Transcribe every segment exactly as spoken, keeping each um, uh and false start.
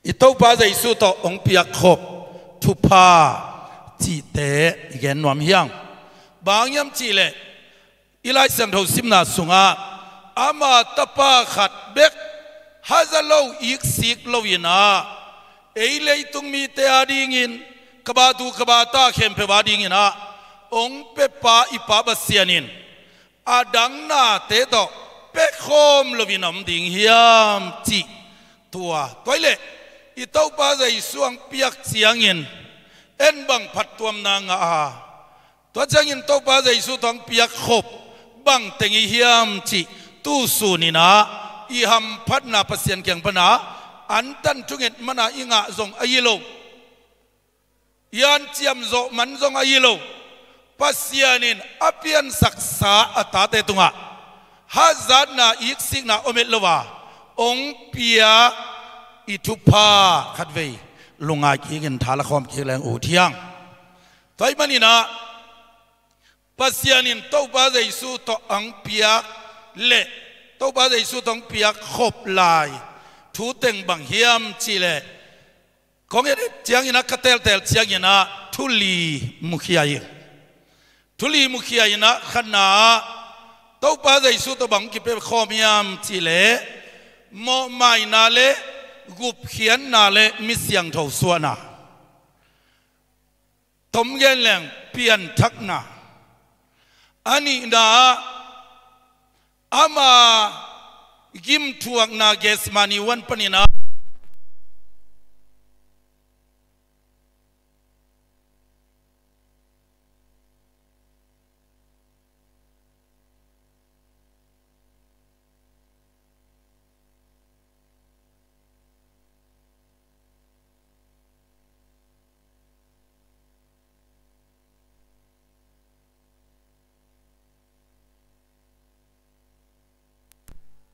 I Topa Jesu tawh hong piakkhop thupha cihte i gen nuam hi hang. Bang hang hiam cihleh, i Lai Siangtho simna sungah ama tapa khat bek, haza lo, iksik lo in ah, ei leitung mite adingin, ka batu ka bata khempeuh adingin ah hong piapa i Pa Pasian in a dang nate tawh piakhawm loin a om ding hiam cih tua. Tua ahih leh i Topa Jesu hong piak ciangin en bang phattuamna ngah a, tua ciangin Topa Jesu tawh hong piakkhop bang teng i hiam cih tu sun in ah i hamphatna Pasian kiang pan a antan thunget man a i ngah zong ahi lo, i hanciam zawh man zong ahi lo, Pasian in a piansaksa a tate tungah hazatna, iksikna om het lo a hong piak i thupha khatvei lungngai kikin tha la khawm kik leng ut hi hang. Tua ahih manin ah Pasian in Topa Jesu tawh hong piak leh Topa Jesu tawh hong piakkhop lai thu teng bang hiam cihleh, kong et ciangin ah, ka teltel ciangin ah thu li mukhia hi. Thu li mukhia in ah, khatna ah Topa Jesu tawh bang hong kipiakhawm hiam cihleh, mawhmaina le gupkhiatna le mi siangtho suahna, tom gen leng pianthakna. A nihna ah ama gimthuakna Gethsemane huan panin ah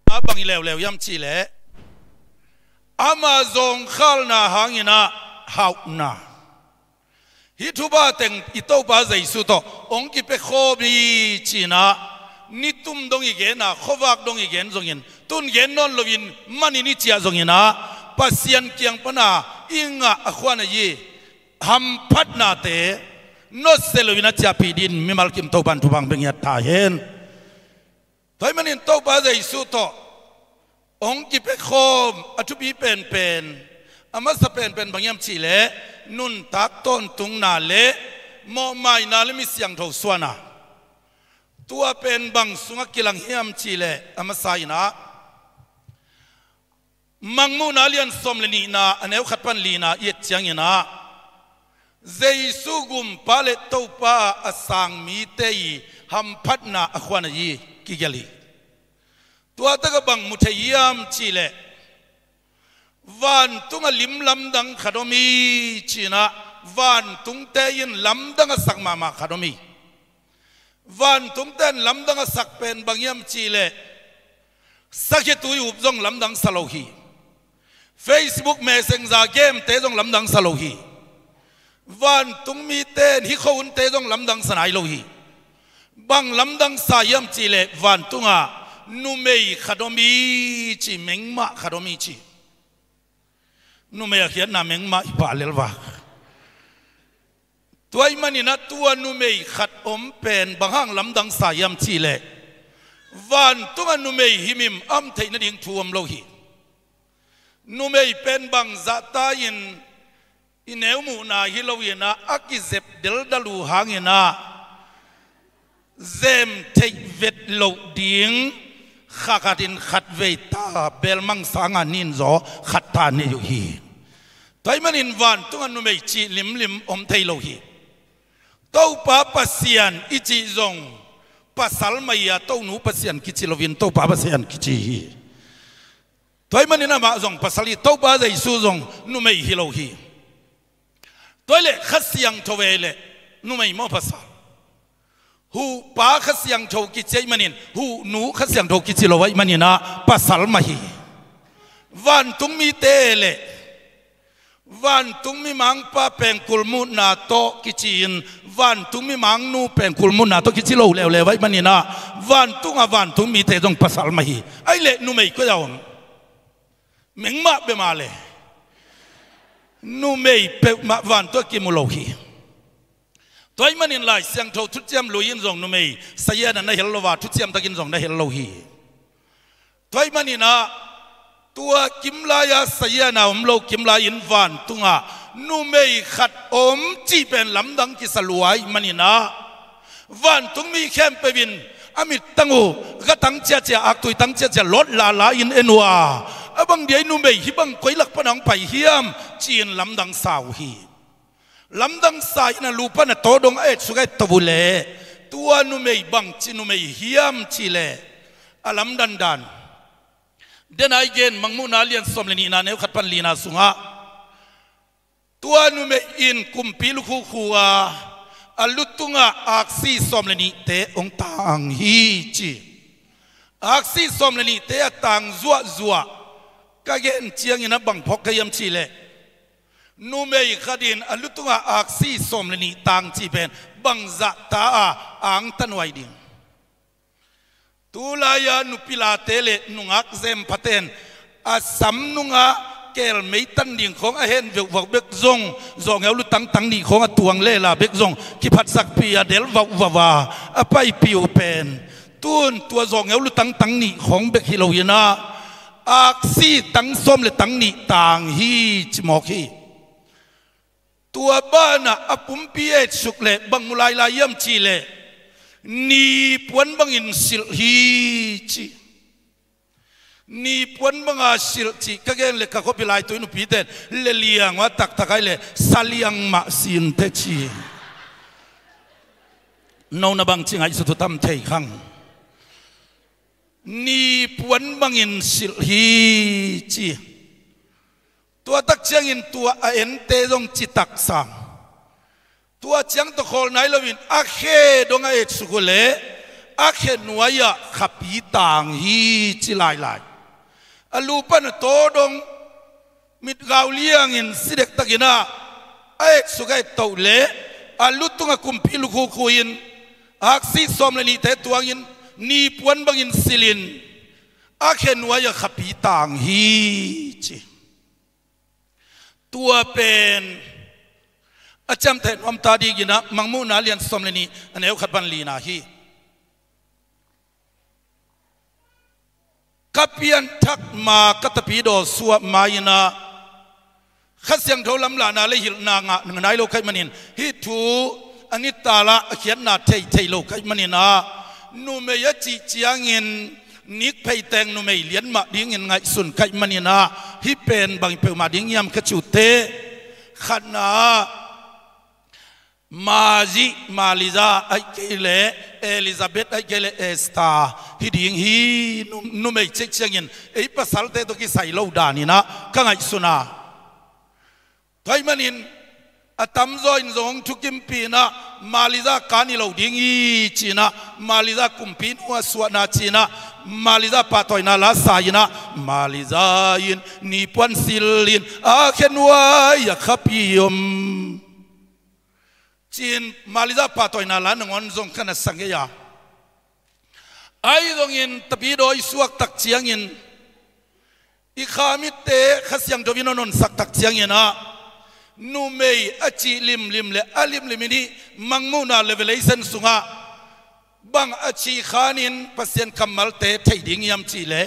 a bang i leuleu hiam cihleh, ama zawngkhalna hangin ah hauhna. Hih thupha teng i Topa Jesu tawh hong kipiakhawm hi ci-in ah, nitum dong i gen a, khuavak dong i gen zongin, tun gen nawn loin manin i ciah zongin ah, Pasian kiang pan a i ngah a khuan a i hamphatnate nusia loin a ciahpih dingin mimal kim Topa'n thupha hong pia ngiat ta hen. Tua ahih manin Topa Jesu tawh hong kipiakhawm a thupi penpen, a masa penpen bang hiam cihleh, nuntak tawntungna le mawhmaina le mi siangtho suahna. Tua pen bang sungah kilang hiam cihleh, a masa in ah Mangmuhna lian sawm le nihna, a neu khat pan lina i et ciangin ah, Jesu gumpa le Topa a sang mite i hamphatna a khuan a i kigelh hi. Tua takah bang mu thei hiam cihleh, vantungah lim lamdang khat om hi ci-in ah, vantungte in lamdang a sak mahmah khat om hi. Vantungte in lamdang a sak pen bang hiam cihleh, sakhiatui up zong lamdang sa lo hi. Facebook Messenger game-te zong lamdang sa lo hi. Vantung mite in hih khuahunte zong lamdang sa nai lo hi. Bang lamdang sa hiam cihleh, vantungah numei khat om hi ci, mengmah khat om hi ci. Numei a khiatna mengmah i pah lel vak. Tua ahih manin ah tua numei khat om pen bang hang lamdang sa hiam cihleh, vantungah numei himhim a om theih nading thu om lo hi. Numei pen bang zahta-in i neu muhna hi loin ah, a kizep deldal uh hangin ah, zem theih vet loh ding kha khat in khatvei ta belmang sangin nin zaw khat ta nei uh hi. Tua ahih manin vantungah numei cih limlim om thei lo hi. Topa Pasian i cih zong pasal mah hi a, Tonu Pasian kici loin Topa Pasian kici hi. Tua ahih manin amah zong pasal hi, Topa Jesu zong numei hi lo hi. Tua ahih leh Kha Siangtho ahih leh numei maw pasal? Huhpa Kha Siangtho kici ahih manin huhnu Kha Siangtho kici lo ahih manin ah pasal mah hi. Vantung mite ahih leh vantung mimangpa pengkul muhna tawh kici-in, vantung mimangnu pengkul muhna tawh kici lo leuleu ahih manin ah, vantungah vantung mite zong pasal mah hi. Ahih leh numei koi-ah om? Mengmah bia mah leh. Numei peuhmah vantung ah kimu lo hi. Tua ahih manin Lai Siangtho thuciam lui in zong numei sazian ah na hel lo a, thuciam takin zong na hel lo hi. Tua ahih manin ah tua kimlai-a sazian a om lo kimlai-in vantungah numei khat om cih pen lamdang kisa lua ahih manin ah, vantung mi khempeuh in a mittang uh, ga tang ciacia, aktui tang ciacia lawt lala in en uh a, a bang dia i numei hih bang koi lak pan hong pai hiam ci-in lamdang sa uh hi. Lamdang sa in a lu pan a tawdong a etsuk a etto uh leh, tua numei bangci numei hiam cih leh, a lamdang dan, den a i gen Mangmuhna lian sawm le nihna neu khat pan lina sungah, tua numei in kumpi lukhukhu a, a lu tungah aksi sawm le nihte hong tang hi ci. Aksi sawm le nihte a tang zuahzuah ka gen ciangin a bang phawk ka hiam cih leh, numei khat in a lu tungah aksi sawm le nih tang cih pen bangzah ta a angtan huai ding. Tulai-a nupi late le nungak zem phaten a sam nungah kelmei tan ding khawng a hen veuhvauh bek zong, zawhngeu lutang tang nih khawng a tuang lela bek zong kiphatsakpih a del vauhvauh a, a paipih uh pen tun tua zawhngeu lutang tang nih khawng bek hi lo in ah, aksi tang sawm le tang nih tang hi ci mawk hi. Tua banah a pumpi etsuk leh bang mu lailai hiam cih leh, ni puan bangin silh hi ci. Ni puan banga silh cih ka gen leh ka khuapi laitui nupite in le liang uh a taktak ahih leh sa liang mah sin teh ci. No na bangci ngaihsut uh tam thei khang. Ni puan bangin silh hi ci. Tua tak ciangin tua a ente zong citak sang. Tua ciang tawh khawl nai loin a khe dong a etsuk uh leh, a khe nuai-ah khapi tang hi ci lailai. A lu pan a tawdong, mitgau liangin si dektakin ah a etsuk a etto uh leh, a lu tungah kumpi lukhukhu in, aksi sawm le nihte tuangin, ni puan bangin silhin, a khe nuai-ah khapi tang hi ci. Tua pen a ciamteh nuam ta dingin ah Mangmuhna lian sawm le nih a neu khat pan lina hi. Ka pianthak ma, ka tapidaw suah ma-in ah Kha Siangtho lamlahna le hilhna ngah nai lo ka hih manin, hih thu a nitak a khiatna thei thei lo ka hih manin ah, numei a cih ciangin nikphei teng numei lian mah dingin ngaihsun ka hih manin ah, hih pen bang peuhmah ding hiam ka cih uh teh, khatna ah Mari, Maliza ahih kei leh Elizabeth ahih kei leh Esther hi ding hi. Nu-, numei cih ciangin ei pasalte tawh kisai lo danin ah ka ngaihsun a. Tua ahih manin a tamzaw in zong thukimpih in ah Maliza kan hi lo ding hi ci-in ah, Maliza kumpinu a suahna ci-in ah, Maliza pahtawina la sa-in ah, Maliza in ni puan silhin a khe nuai-ah khapi om ci-in Maliza pahtawina la nangawn zong ka na sa ngei a. Ahi zongin tapidaw i suak tak ciangin, i kha mitte Kha Siangtho in hon honsak tak ciangin ah, numei a cih limlim le a limlim in hih Mangmuhna Revelation sungah bang a cih khanin Pasian kammalte thei ding hiam cih leh,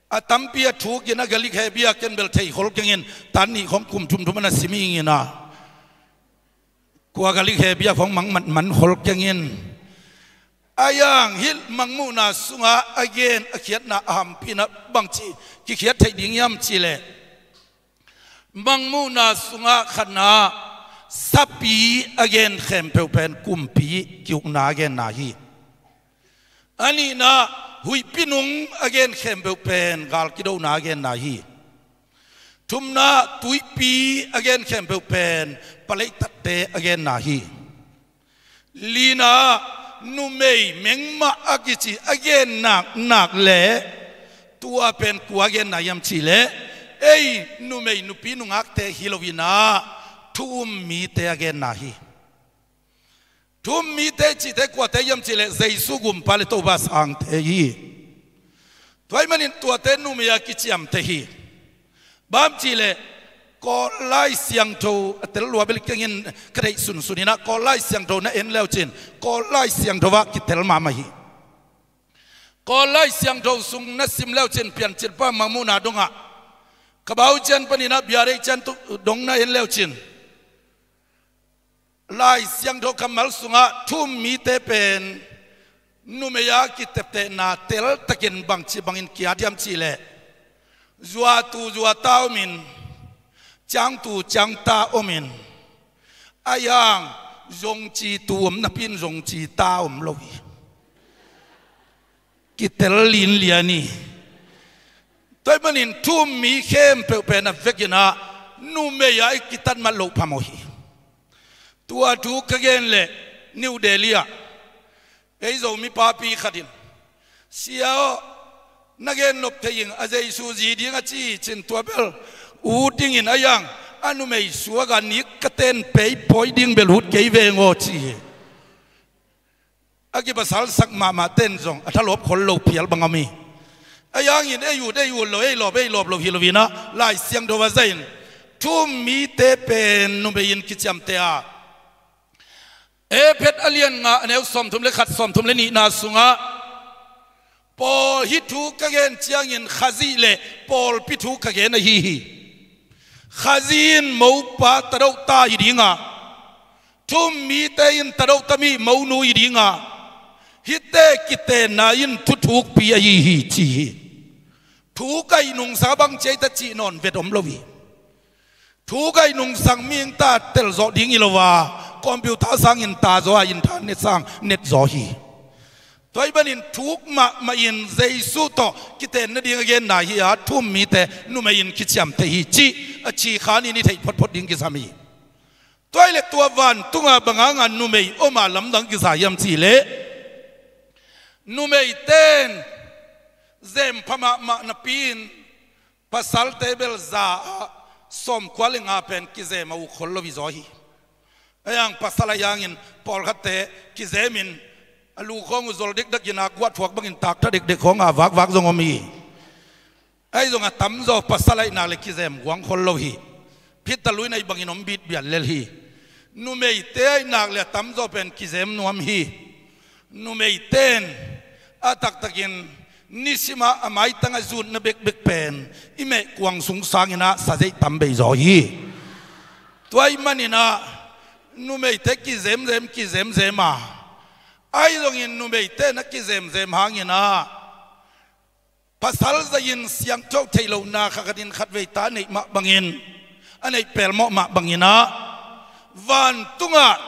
a tampi a thukin a Galik he bia ken bel thei khol kengin, tan nih khawng kum thumthum a na sim ing in ah, kua Galik he bia khawng mang man man khol kengin. A yang hih Mangmuhna sungah a gen a khiatna a hampi in ah bangci kikhiat theih ding hiam cih leh, Mangmuhna sungah khatna ah sapi a gen khempeuh pen kumpi ki-ukna a genna hi. A nihna ah huihpi nung a gen khempeuh pen gal kidona a genna hi. Thumna ah tuipi a gen khempeuh pen paleitatte a genna hi. Lina ah numei mengmah a kici a gen naknak le tua pen kua a genna hiam cih leh, ei numei nupi nungakte hi lo-in ah thu um mite a genna hi. Thu um mite cihte kuate hiam cih leh Jesu gumpa le Topa sangte hi. Tua ahih manin tuate numei a kiciamteh hi. Bang hiam cih leh Kawl Lai Siangtho a tel lua bel kengin ka theih sunsun inah Kawl Lai Siangtho na en leucin Kawl Lai Siangtho ah kitel mahmah hi. Kawl Lai Siangtho sung na sim leucin Piancilpa Mangmuhna dongah Kha Bawi Cian paninah Bia Deih Cian dong na en leucin Lai Siangtho kammal sungah thu-um mite pen numei-a kiteptehna teltakin bangci bangin kiat hiam cihleh, zuatu zuata omin, ciangtu ciangta omin, a hiang zongcitu om napi in zongcita om lo hi. Kitel linlian hi. Tua ahih manin thu-um mi khempeuh pen a vekinah numei-a i kitat mat loh phamawh hi. Tua thu ka gen leh New Delhi ah ei Zomi papi khat in, "Sia aw, na gen nop thei ing, a Jesu zi ding a ci hi," cin, tua bel ut dingin a hiang a numei suak a nik ka ten peipawi ding bel ut kei veng aw ci hi. A kipasalsak mahmah ten zong a thalawp khol lo phial bang a mi. A hiangin ei ut ei ut lo, ei lawp ei lawp lo hi loinah Lai Siangtho a zahin thu-um mite pen numei in kiciamteh a. Efet a lian nga a neu sawmthum le khat, sawmthum le nihna sungah, Paul, hih thu ka gen ciangin Khazih le pawlpi thu ka gen ahi hi. Khazih in mopa tadohta hi dinga, thu-um mite in tadohta mi monu hi dinga, hihte kitenna in thuthukpi ahi hi ci hi. Thu kaih nungsang a bang ci ei ta cih nawn vet om lo hi. Thu kaih nungsang mihing ta telzawh ding hi lo a, computer sangin tazaw a, internet sang netzaw hi. Tua ahih manin thuk mahmah in Jesu tawh kiten nading a genna hi a, thu-um mite numei in kiciamteh hi cih a ci kha ni, ni theih photphot ding kisam hi. Tua ahih leh tua vantunga bang hanga numei om a lamdang kisa hiam cihleh, numeite in zem pha mahmah napi-in pasalte bel za ah sawmkua le nga pen kizem a uk khol lo hi zaw hi. A hiang pasal a hiangin pawlkhatte kizemin a lu khawng uh zol dekdek in a guah thuak bangin taktha dekdek khawng a vakvak zong om hi. Ahi zong a tamzaw pasal ahih nak le kizem guang khol lo hi. Peter Lui na hih bangin om bitbial lel hi. Numeite ahih nak le a tamzaw pen kizem nuam hi. Numeite in a taktakin nisimah a maitang a zutna bekbek pen i mehkuang sung sangin ah sazeih tam bei zaw hi. Tua ahih manin ah numeite kizemzem kizemzem a, ahi zongin numeite na kizemzem hangin ah pasal zahin siangtho theih lohna kha khatin khatvei ta neih mah bangin, a neih pelmawh mah bangin ah, vantungah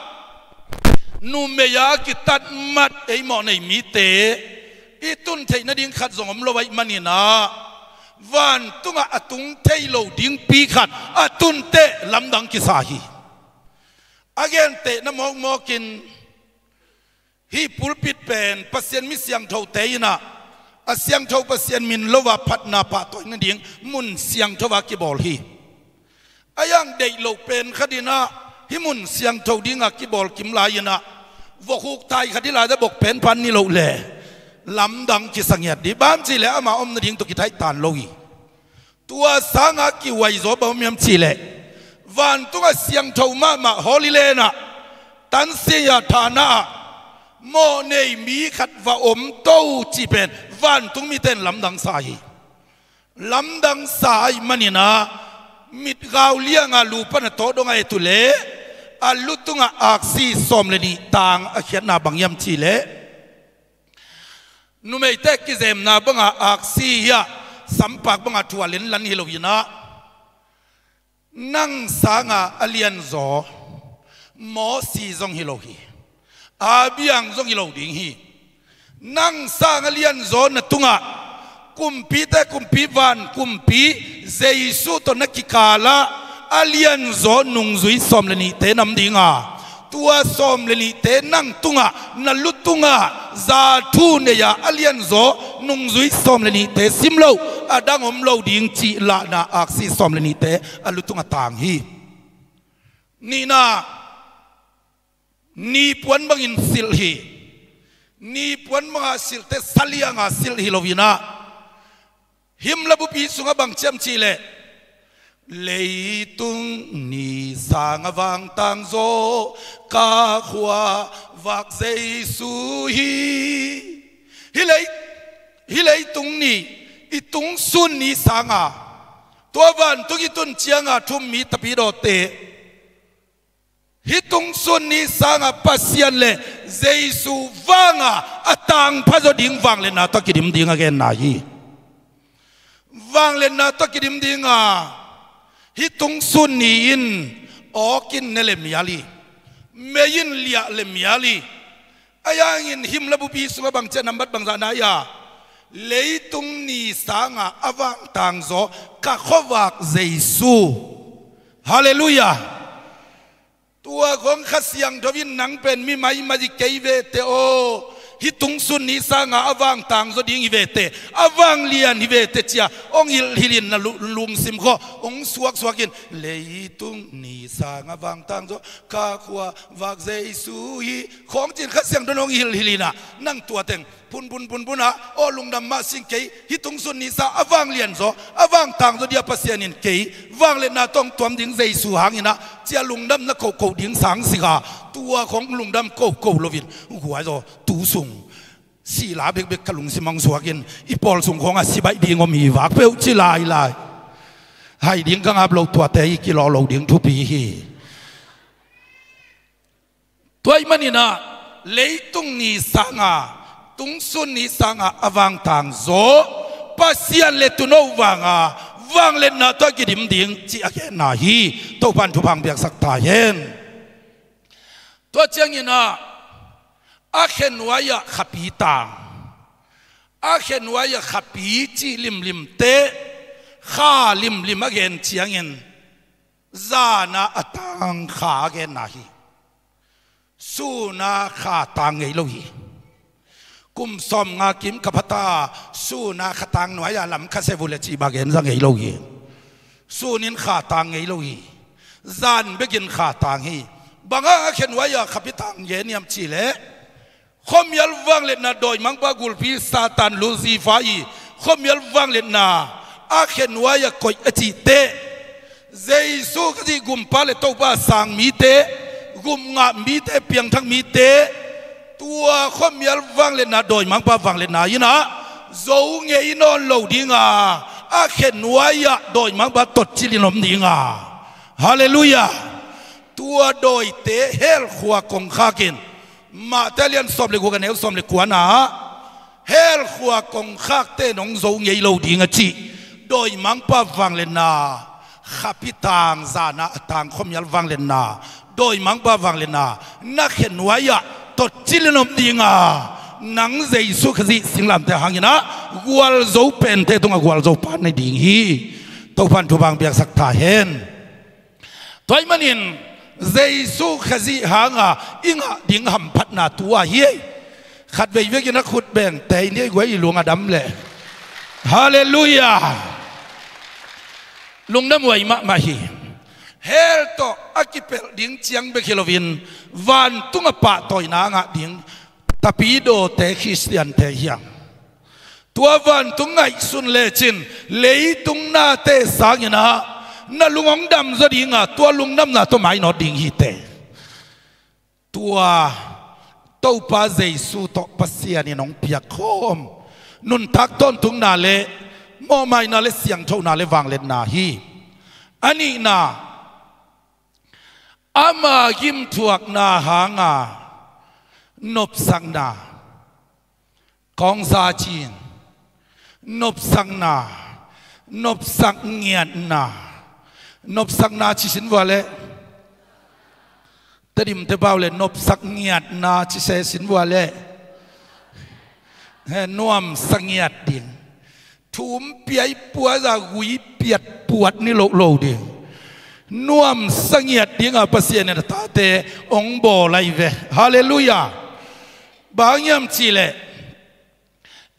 numei a kitat mat ei mawhnei mite i tun theih nading khat zong om lo ahih manin ah, vantungah a tung thei lo dingpi khat a tunteh lamdang kisa hi. A gentehna mawkmawkin, hih pulpit pen Pasian mi siangthote in ah, a siangtho Pasian min lo a phatna pahtawi nading mun siangtho a kibawl hi. A hiang deih loh pen khatin ah hih mun siangtho dinga kibawl kim lai-in ah, vok hukthai khat hi lai-a bok pen pan ni loh le lamdang kisa ngiat dih. Bang hang hiam cihleh ama om nading tawh kithaih tan lo hi. Tua sanga kihuaizaw bang om hiam cihleh, vantungah siangtho mahmah Holy Land ah, tansia thana ah mawhnei mi khat va om to cih pen vantung mite in lamdang sa hi. Lamdang sa ahih manin ah, mitgau lianga lu pan a tawh dong a et uh leh, a lu tungah aksi sawm le nih tang a khiatna bang hiam cihleh, numeite kizemna banga aksi hi a, sampak banga thu a lenlan hi lo-in ah, nang sanga a lianzaw Mosi zong hi lo hi. Abraham zong hi lo ding hi. Nang sanga a lianzaw na tungah, kumpite kumpi, van kumpi Jesu tawh na kikalah a lianzaw nungzui sawm le nihte na om dinga, tua sawm le nihte nang tungah, na lu tungah za thu nei-a a lianzaw nungzui sawm le nihte sim loh a dang om lo ding cih lahna aksi sawm le nihte a lu tungah tang hi. Nihna, nipuan bangin silh hi. Nipuan banga silhteh salianga silh hi lo-in ah, hymn bupi sungah bang ci hiam cihleh, Leitung ni sang a vangtang zaw, ka khua vak Jesu hi. Hih lei, hih leitung ni, i tungsun ni sanga, tua vantung i tun cianga thum mi tapidawte, hih tungsun ni sanga Pasian le Jesu vanga a tangpha zaw ding vangliatna tawh kidim ding a genna hi. Vangliatna tawh kidim dinga, hih tungsun ni in awk in ne le mial hi, mei in liah le mial hi. Ahi hangin hymn la bupi sungah bang ci a, nambat bangzah na hi-a, leitung ni sanga a vangtang zaw ka khuavak Jesu. Halleluiah. Tua khong Kha Siangtho in nang pen mi maimai hi kei vete aw, hih tungsun ni sanga a vangtang zaw ding hi vete, a vanglian hi vete ci-a hong hilhhilh in, na lu-, lungsim khawng hong suaksuak in, leitung ni sanga vangtang zaw ka khua vak Jesu hi, khawng ci-in Kha Siangtho in hong hilhhilh in ah, nang tua teng phunphun phunphun a, aw lungdam mah sing kei, hih tungsun ni sa a vanglian zaw, a vangtang zaw dia Pasian in kei vangliatna tawh hong tuam ding Jesu hangin ah, ci-a lungdamna kohkoh ding sang sik a, tua khong lungdam kohkoh loin, guai zaw tu sung sila bekbek ka lungsim hong suak in, i pawl sung khong a si baih ding om hi vak peuh ci lailai. Hai ding ka ngap lo tuate hi, kilawh lo ding thupi hi. Tua ahih manin ah, leitung ni sanga, tungsun ni sanga a vangtang zaw, Pasian le Tuuno vanga vangliatna tawh kidim ding ci a genna hi. Topa'n thupha hong piaksak ta hen. Tua ciangin ah, a khe nuai-ah khapi tang, a khe nuai-ah khapi cih limlimte, kha limlim a gen ciangin, zana a tang kha a genna hi. Suna kha tang ngei lo hi. Kum sawmnga kim ka pha ta, suna kha tang nuai-a lam kha se vule cih bang gen za ngei lo hi. Sunin kha tang ngei lo hi. Zan bekin kha tang hi. Bang hang a khe nuai-a khapi tang gen hiam cih leh, khuamial vangliatna dawimangpa gulpi Satan Lucifer i khuamial vangliatna a khe nuai-ah koih a cih teh, Jesu Khazih gumpa le Topa sang mite, gum ngah mite, piangthak mite, tua khuamial vangliatna dawimangpa vangliatna in ah zo ngei nawn lo dinga, a khe nuai-ah dawimangpa totcilhin om dinga. Halleluiah. Tua dawite hell khua kongkhak in, Matthai lian sawm le guk a neu sawm le kua-na, hell khua kongkhakte in hong zo ngei lo ding a cih dawimangpa vangliatna, khapi tang, zana a tang khuamial vangliatna, dawimangpa vangliatna na khe nuai-ah totcilhin om dinga, nang Jesu Khazih singlamteh hangin ah gualzo pente tungah gualzo pa na hi ding hi. Topa'n thupha hong piaksak ta hen. Tua ahih manin Jesu Khazih hanga i ngah ding hamphatna tu-a hi ei. Khat vei vekin a khut bengte in ei guai, i lung a dam leh. Halleluiah. Lungdam huai mahmah hi. Hell tawh a kipelh ding ciang bek hi loin, vantung a pahtawina a ngah ding tapidawte, Khristiante hi hang. Tua vantung ngaihsun lecin, leitung nate sangin ah na lung hong dam zaw dinga, tua lungdamna tawh mainawt ding hi teh. Tua Topa Jesu tawh Pasian in hong piakkhawm nuntak tawntungna le mawhmaina le siangthona le vangliatna hi. A nihna, ama gimthuakna hanga nopsakna, kawngsa cin, nopsakna, nopsak ngiatna, nopsakna ci sin vua leh, Tedim te pau leh nopsak ngiatna ci se sin vua leh, he, nuamsa ngiat ding. Thum piai puat a gui piat puat ni loh lo ding. Nuamsa ngiat dinga Pasian in a tate hong bawl ahi ve. Halleluiah. Bang hang hiam cih leh,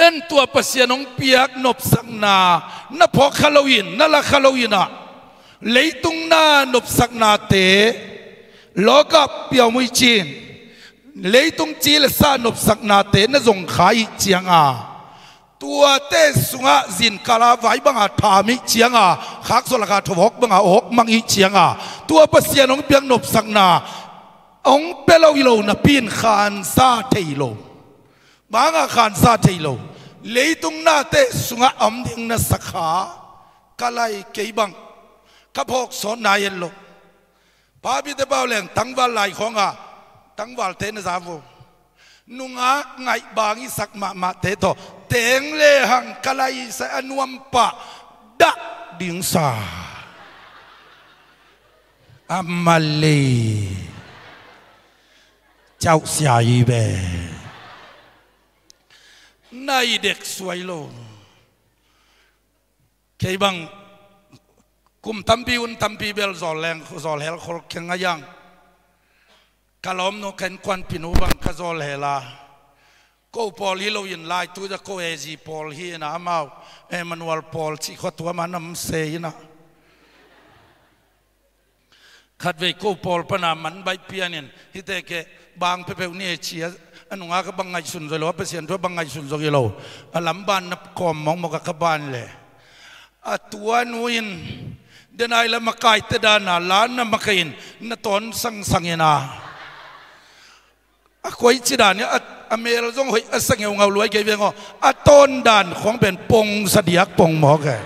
en, tua Pasian hong piak nopsakna na phawk kha loin, na la kha loin ah, leitung na nopsaknate, lawkap piaumui cin, leitung ci le sa nopsaknate na zong kha ih cianga, Tuate sungah zinkala vai banga tham ih cianga, khakzaw laka thawhawk banga awk mang ih cianga, tua Pasian hong piak nopsakna hong pia lo hi lo napi in khansa thei lo. Banga khansa thei lo. Leitung nate sungah a om ding na sakha ka lai kei bang. Ka phawk sawt nai et lo. Papite pau leng tangval lai khawnga tangvalte na za vo. Nungak ngaih bang i sak mahmahte tawh teng le hang ka lai sai a nuam pah dak ding sa. A malei cauhsia hi ve. Nai dek suai lo. Kei bang kum tampi hun tampi bel zawl leng zawl hel khol keng a yang. Ka lawmnu ka innkuanpinu bang ka zawl hel a. Ko pawl hi loin lai tu za ko ezi pawl hi ina amau Emmanuel pawl cih khua tua man am se ina. Khatvei ko pawl pana man baih pianin hite ke bang pepeuh ni e ci a nunga ka bang ngaihsun zo lo a Pasian thu a bang ngaihsun zo hi lo. A lamban na kawm mawkmawk a ka ban le a tua nu in denai la makaite dana la na makain na tawn sangsang ina. A koi ci dan hi a mel zong hoih a sa ngeungau luai kei veng aw. A tawn dan khong pen pong sa diak pong mawk e.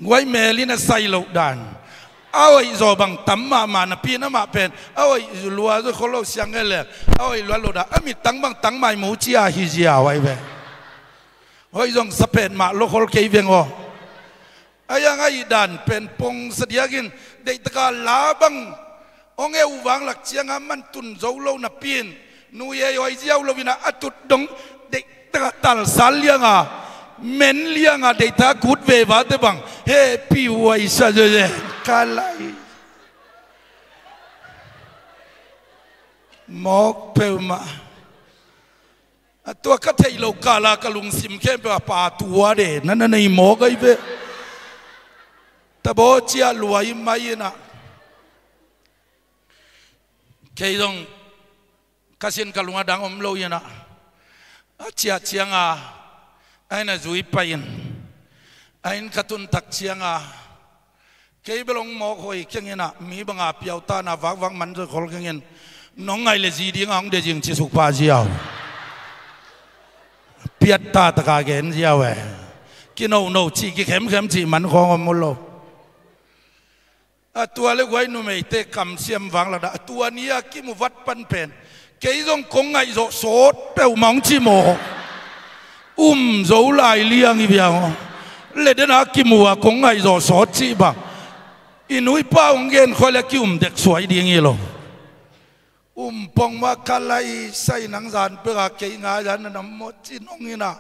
Guai mel in a sai loh dan. A hoih zaw bang tam mahmah napi in amah pen a hoih lua zaw khol lo siang e le a hoih lua lo dan a mittang bang tang mai mu cia hi zia huai ve. Hoih zong sa pet mah lo khol kei veng aw. A yang a ih dan pen pong sa diakin deihtaka la bang hong eu vang lak cianga man tun zo lo napi in nu ei hoi ziau lo ina a tut dong deihtaka talsal lianga men lianga deihtaka kut vevate bang hepi huai sa zeze ka lai. Mawk peuhmah. A tua ka theih loh kala ka lungsim khempeuh a pa tua de na na nei mawk ahi ve. Tabaw ciah luai mai ina. Kei zong ka sin ka lung a dang om lo ina. A ciah cianga a ina zui pai in a inn ka tun tak cianga kei bel hong mawk hoi keng ina mi banga piautana vakvak man zoi khol keng in nong ngaih le zi dinga hong de zing ci suk pha ziau. Piatta taka gen ziau e. Kinohnoh cih kikhemkhem cih man khawng om uh lo. A tua le guai numeite kamsiam vang lada a tua ni a kimu vat pan pen kei zong kong ngaihzawh sawt peuhmah hong ci maw. Um zo lai liang i biang aw. Le dena kimu a kong ngaihzawh sawt cih bang i nuipa hong gen khoi le ki um dek suai ding hi lo. Um pongmah ka lai sai nang zan peka kei ngai zan na nam maw ci nong ina.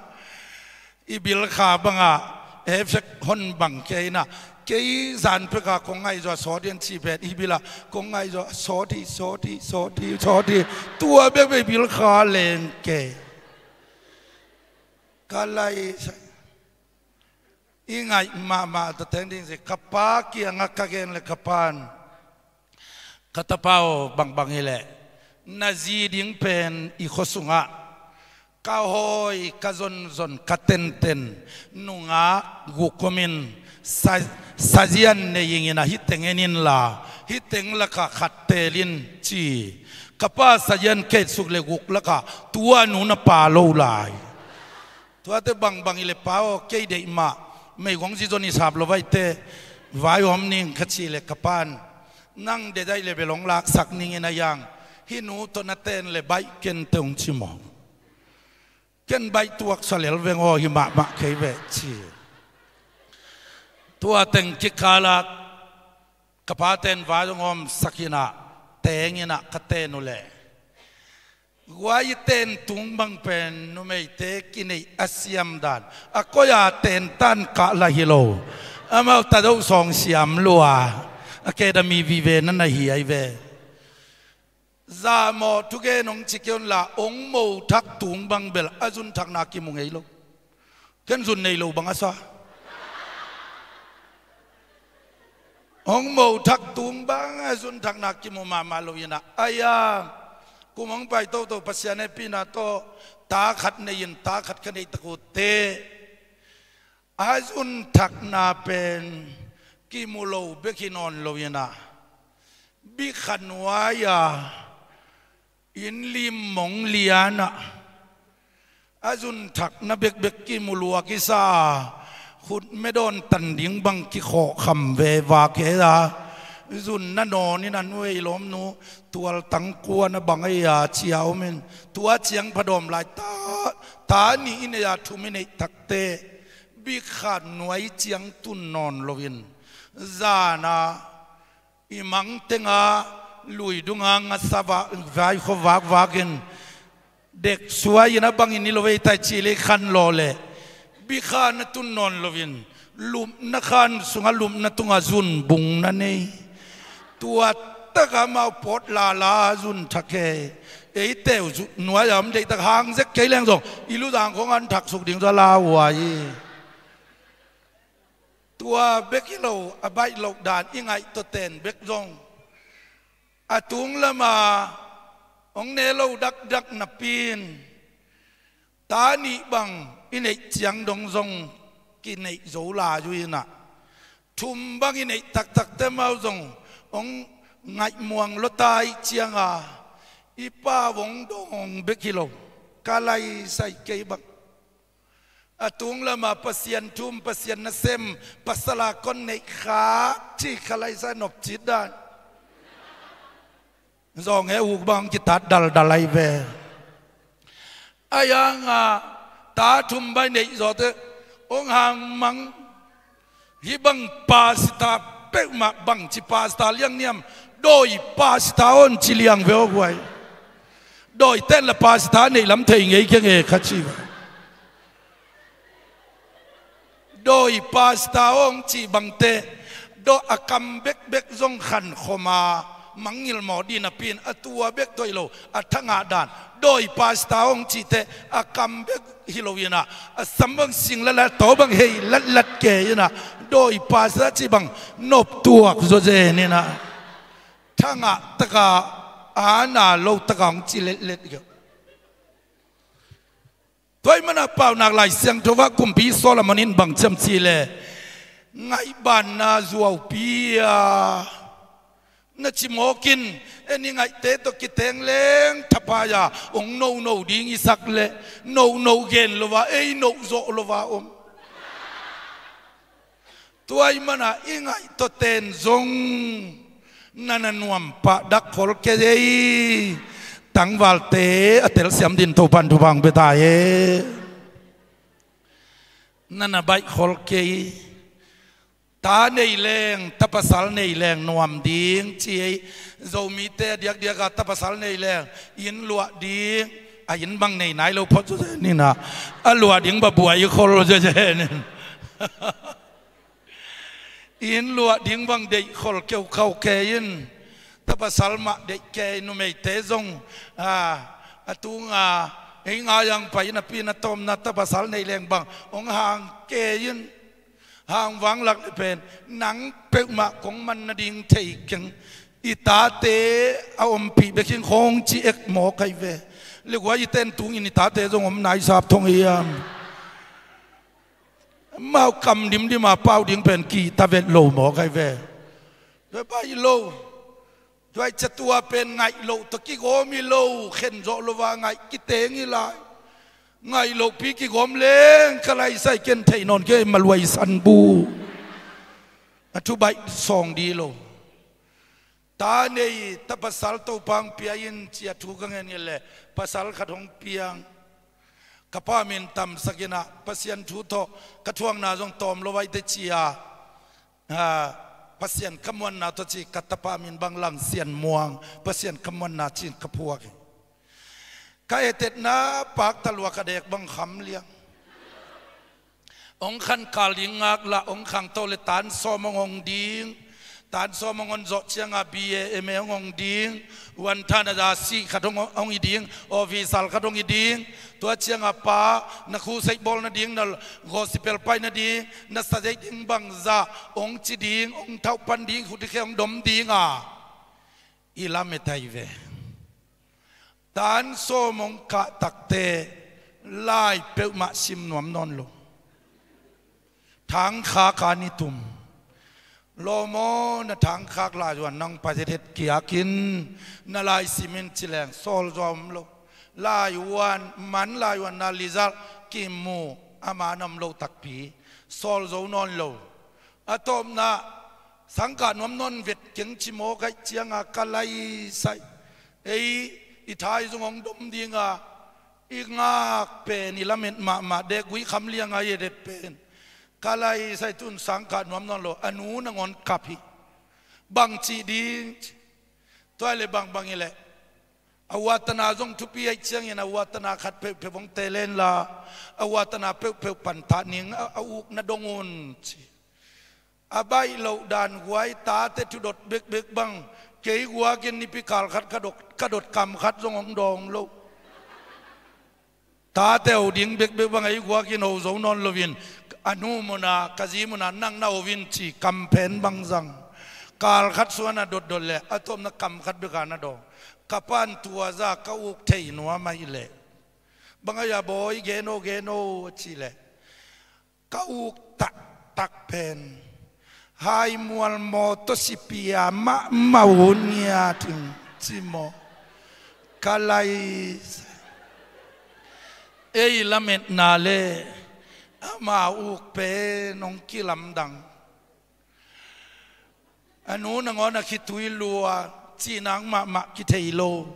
I bilkha banga effect hon bang kei ina kei zan peka kong ngaihzawh sawt in ci pen i bila kong ngaihzawh sawt hi sawt hi sawt hi sawt hi. Tua bekbek bilkha leng kei ka lai sai. I ngaih mahmah tateng ding si ka pa kiangah ka gen le ka pan ka tapa aw bangbang hileh na zi ding pen i khua sungah ka hawi ka zonzon ka tenten nungak guk omin sa- sazian nei ingin a hih teng en inla hih teng lakah khat tel in ci. Ka pa sazian ketsuk le guk lakah tua nu na pa lo lai. Tuate bangbang i le pa aw kei deih mah meigong zizon i sap lo vaite vai om ning ka cih le ka pan nang dedaih le belong laksak ningin a yang hih nu tawh na ten le baih kente hong ci maw. Ken baih tuaksa lel veng aw hi mahmah kei veh ci. Tua teng kikala ka pa ten vai hong omsak inah teng inah ka ten uh leh guai i ten tung bang pen numeite kineih a siam dan a koi a ten tan kah lah hi lo. Amau ta doh sawng siam lua a keda mi vive na na hi ai ve. Zahmawh thugen hong ci kei unla hong mo thak tung bang bel a zun thakna kimu ngei lo. Ken zun nei lo bang a sa. Hong mo thak tung bang a zun thakna kimu mahmah lo inah a yang Kum hong pai toto Pasian hehpihna tawh ta khat nei-in ta khat ka neih tak uh teh, a zunthakna pen kimu lo bek hi nawn lo-in ah, bikha nuai-a inn lim mong lian-ah a zunthakna bekbek kimu lua kisa a, khutme dawn tan ding bang kikhawh kham ve, vak hi a, zunna nawn-in a nuei lawmnu tualtang kuan a bang ei a ci a om in, tua ciang phadawm lai ta, ta nih i neih a thum i neih tak teh bikha nuai ciang tun nawn lo-in, zan-a i mang teng-a lui dung-a ngasa va-, vaikhua vakvak in, dek suai-in a bangin hi lo vei tai ci leh khan law leh, bikha na tun nawn lo-in, lupna khan sungah lupna tungah zun bung na nei. Tua takah amau pawt lala zunthak hi. Eite uh nuai-a om deihtak hang zek kei leng zong i luzang khawng an thak suk ding zaw la uh a hi. Tua bek hi lo, a baih loh dan i ngaih tawh ten bek zong a tung lama hong ne lo dakdak napi-in, ta nih bang i neih ciang dong zong kineih zo lai uh in ah, thum bang i neih taktak teh amau zong hong ngaih muang lua ta ih cianga, i pau hong dawng bek hi lo, ka laisai kei bang. A tung lama Pasian thu, Pasian nasem, pasal a kon neih khak cih ka laisai nop cit dan. Zawng he uk bang kitat daldal ahi ve. A yang a ta thum bai neih zawh teh hong hang mang. Hih bang pastor peuhmah bangci pastor liang niam, dawi pastor aw ci liang ve aw guai. Dawi ten la pastor neih lam thei ngei keng e kha ci ve. Dawi pastor aw hong cih bangte, daw a kam bekbek zong khankhawm a mangngilh mawh dih napi-in a tua bek tawh hi lo, a thangah dan. Dawi pastor aw hong cihte a kam bek hi lo-in ah, a sam bang sing latlat, a taw bang hei latlat kei-in ah, dawi pastor cih bang nop tuak zawzen-in ah, thangah takah a na lo takah hong ci letlet kei. Tua ahih manin ah Paunak Lai Siangtho ah Kumpi Solomon in bang ci hiam cih leh, ngaihbanna zuaupi a na cimawk in, en i ngaihte tawh kiteng leng thapai a, hong nono ding i sak leh, nono gen lo a, ei noh zawh lo a om. Tua ahih manin ah i ngaih tawh ten zong na na nuam pah dak khol kei ei. Tangvalte a telsiam dingin Topa'n thupha hong pia ta hen. Na na baih khol kei. Ta nei leng, ta pasal nei leng nuam ding ci ei. Zomite a diakdiak a ta pasal nei leng inn luah ding, a inn bang nei nai lo phot zawzen-in ah, a luah ding bang buai khol zawzen-in. Inn luah ding bang deih khol keukhau kei in, ta pasal mah deih kei, numeite zong, a, a tunga ei ngai ang pai napi-in a tawpna ta pasal neih leng bang hong hang kei in, hang vanglak leh pen nang peuhmah kong man nading thei keng. I tate a ompih bek hi ing khawng ci ek mawk ahi ve. Leh kua i ten tungin i tate zong om nai sap thong hiam? Amau kam dimdim a pau ding pen kihta vet lo mawk ahi ve. Tua baih lo. Tua ahih ciang tua pen ngaih loh tawh kigawm hi lo, khen zawh lo a ngaih kiteng hi lai. Ngaih lohpi kigawm leng ka laisai ken theih nawn kei, maluai san bu. A thu baih sawng dih lo. Ta nei, ta pasal Topa'n pia in ci-a thu ka ngen ngiat leh, pasal khat hong piang. Ka pa min tamsak in ah, Pasian thu tawh ka thuakna zong tawm lo vai teh ci-a, a, Pasian khamuanna tawh ci, ka tapa min bang Lang Sian Muang, Pasian khamuanna ci-in ka phuak hi. Ka etetna pakta lua, ka dek bang kham liang. Hong khankal ding ngaklah, hong khangto leh tan sawm hong ong ding. Tan sawm hong ong zawh ciangin B A, M A hong ong ding. Wanton a za sih khat hong, hong hi ding. Officer khat hong hi ding. Tua ciangin pa, na crusade bawl nading, na gospel pai nading, na sa zeih ding bangzah hong ci ding, hong thauh pan ding, khuti khe hong dom ding a, i lamet ahi ve. Tan sawm hong kah takte lai peuhmah sim nuam nawn lo. Thangkhak a ni tum. Lawm aw, na thangkhak lai zuan nang pai hethet kiakin na lai simin ci leng sawl zaw om lo. Lai uan man lai uan na lizal kimu a man om lo takpi. Sawl zo nawn lo. A tawpna sangkah nuam nawn vet keng ci mawk ahih cianga ka lai sai. Ei i thaizung hong dom dinga i ngak pen i lamet mahmah dek gui kham lianga i edet pen ka lai sai tun sangkah nuam nawn lo. A nu nangawn kap hi. Bang cih ding ci. Tua le bangbang i leh a uatana zong thupi ahih ciangin a uatana khat peuhpeuh hong telenla a uatana peuhpeuh pantah ning a, a ukna dong un ci. A baih loh dan guai tate thudot bekbek bang kei guakin nipi kal khat ka dot, ka dot kam khat zong hong dawng lo. Tate ho ding bekbek bang ei guakin ho zo nawn loin a nu muna ka zi muna nang na hovin ci kamphen bang zang. Kal khat suan a dotdot leh a tawpna kam khat beka na dawng. Ka pan tua za ka uk thei nuam ahih leh bang a ya bawi gen o gen o a cih leh ka uk taktak pen haimual mawtaw sipia mahmah un ngiat in ci maw? Ka lai ei lametna le ama uk pen hong kilamdang. A nu nangawn a khitui lua cihnak mahmah kithei lo.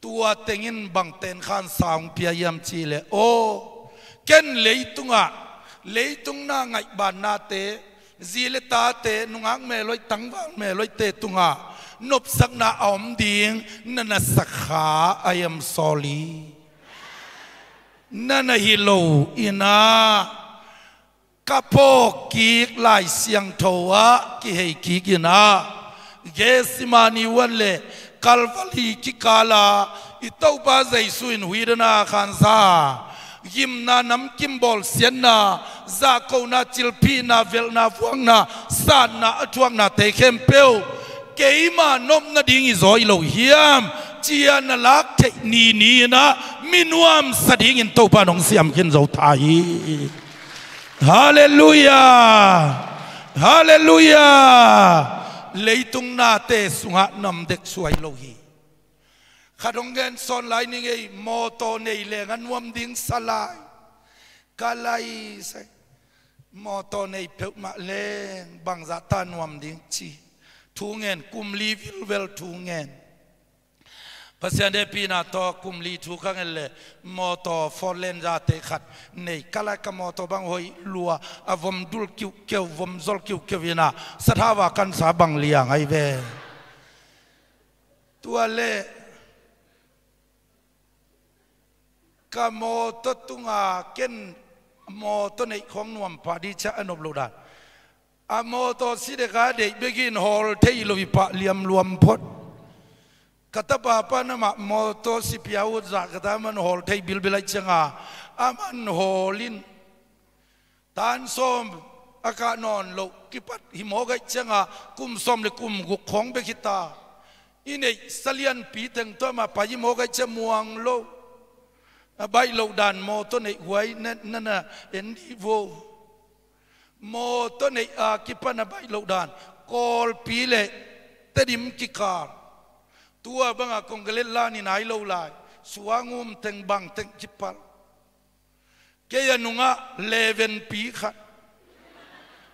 Tua tengin bang tenkhansa hong pia hiam cih leh aw ken leitungah leitung na ngaihbannate zi le tate nungak melhoih tangval melhoihte tungah nopsakna a om ding na na sakha a hiam sawl hi. Na na hi lo inah ka phawk kik Lai Siangtho ah kihei kik inah Gethsemane huan le Calvary kikala i Topa Jesu in huidana khansa gimna namkim bawlsiatna zahkona cilphihna velhna vuakna satna a thuaknate khempeuh keima nop nading i zaw i lo hiam cia na lak theih nini inah mi nuamsa dingin Topa in hong siam khin zo tha hi. Halleluiah. Halleluiah. Leitung nate sungah nam dek suai lo hi. Khat hong gen sawn lai ning ei mawtaw nei leng a nuam ding sa lai. Ka lai sai mawtaw nei peuhmah leng bangzah ta nuam ding ci thu ngen kum li vilvel thu ngen. Pasian hehpihna tawh kum li thu ka ngen leh mawtaw Ford Ranger te khat nei ka lai ka mawtaw bang hoih lua a vom dul kiuhkeuh vom zol kiuhkeuh inah sathau a kansa bang liang ahi ve. Tua le ka mawtaw tunga ken mawtaw neih khawng nuam pah dih ciah a nop loh dan. A mawtaw si deka deih bekin hawl thei lo i pah liamluam phot. Ka tapa pan amah mawtaw sipia ut zah ka ta man hawl thei bilbil ahih cianga a man hawl in tan sawm a kah nawn loh kipat hi mawk ahih cianga kum sawm le kum guk khawng bek hi ta. I neih salianpi teng tuamah pai hi mawk ahih ciang muang lo. A baih loh dan mawtaw neih huai na na en dih vo. Mawtaw neih a kipan a baih loh dan Kawlpi le Tedim kikal. Tua banga kongkalet lan i nai lo lai suangum teng bang teng kipal. Kei a nungah levenpi khat